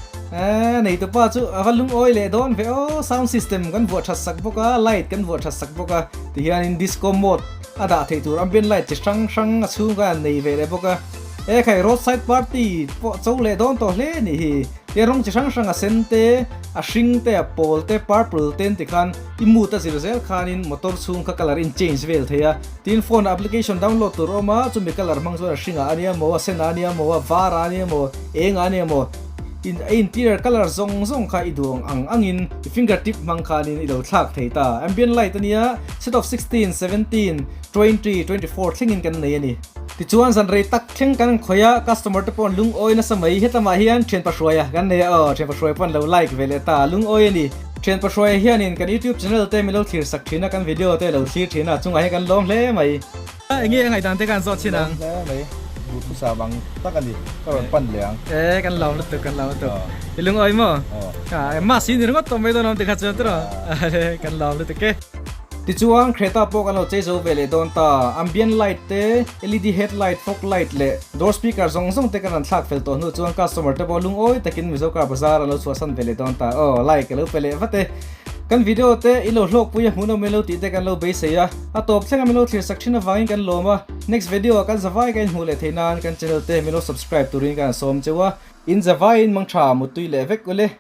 e neitupa chu a va lungawi leh dawn ve aw, sound system kan vuah that sak bawk a, light kan vuah that sak bawk a ti hianin disco mode a dah theih tur ambient light chi hrang hrang a chhung khan an nei ve leh bawk a, e khai roadside party pawh cho leh dawn tawh hle a nih hi, tin rawng chi hrang hrang a sen te, a hring te, a pawl te, purple te an ti khan. I mood a zir zel khanin motor chhung kha colour in change vel thei a, tin phone ah application download tur a awm a, chumi colour hmang chuan a hringah a nia maw, a senah a nia maw, a varah a nia maw, engah a nia maw, in a interior colour zawng zawng kha i duh ang angin i finger tip hmang khanin i lo thlak thei ta. Ambient light a nia, set of 16, 17, 20, 24 thlengin kan nei a ni. Tichuan zan rei tak thleng kan khawih a, customer te pawh an lungawi nasa mai, hetlama hian thianpa hruaia kan nei a aw, thianpa hruai pawh an lo like ve leh ta, lungawi a ni. Thianpa hruaia hianin kan YouTube channel te min lo thlir sak thin a, kan video te lo thlir thin a, chungah hian kan lawm hle mai. Enge a ngaihdan te khan zawt chin ang. Lawm hle mai, duhthusam ang tak a ni, ka rawn pan leh ang. E kan lawm lutuk, kan lawm lutuk. I lungawi maw? Aw. Mask hi ni ringawt tawh mai dawn awm tikha chuan tiraw? Kan lawm lutuk e. Tichuan Creta pawh kan lo chei zo ve leh dawn ta. Ambient light te, LED headlight, fog light leh door speaker zawng zawng te kan rawn thlak fel tawh hnu chuan customer te pawh lungawi takin Mizo car bazar an lo chhuahsan ve leh dawn ta. Aw, like a lo pe leh vat e. Kan video te i lo hlawkpui a hmuhnawm min lo tih te kan lo beisei a, a tawp thleng a min lo thlir sak thin avangin kan lawm a. Next video ah kan zavai ka inhmuh leh theih nan kan channel te min lo subscribe turin kan sawm cheu a. In zavaiin mangtha muttui leh vek ule.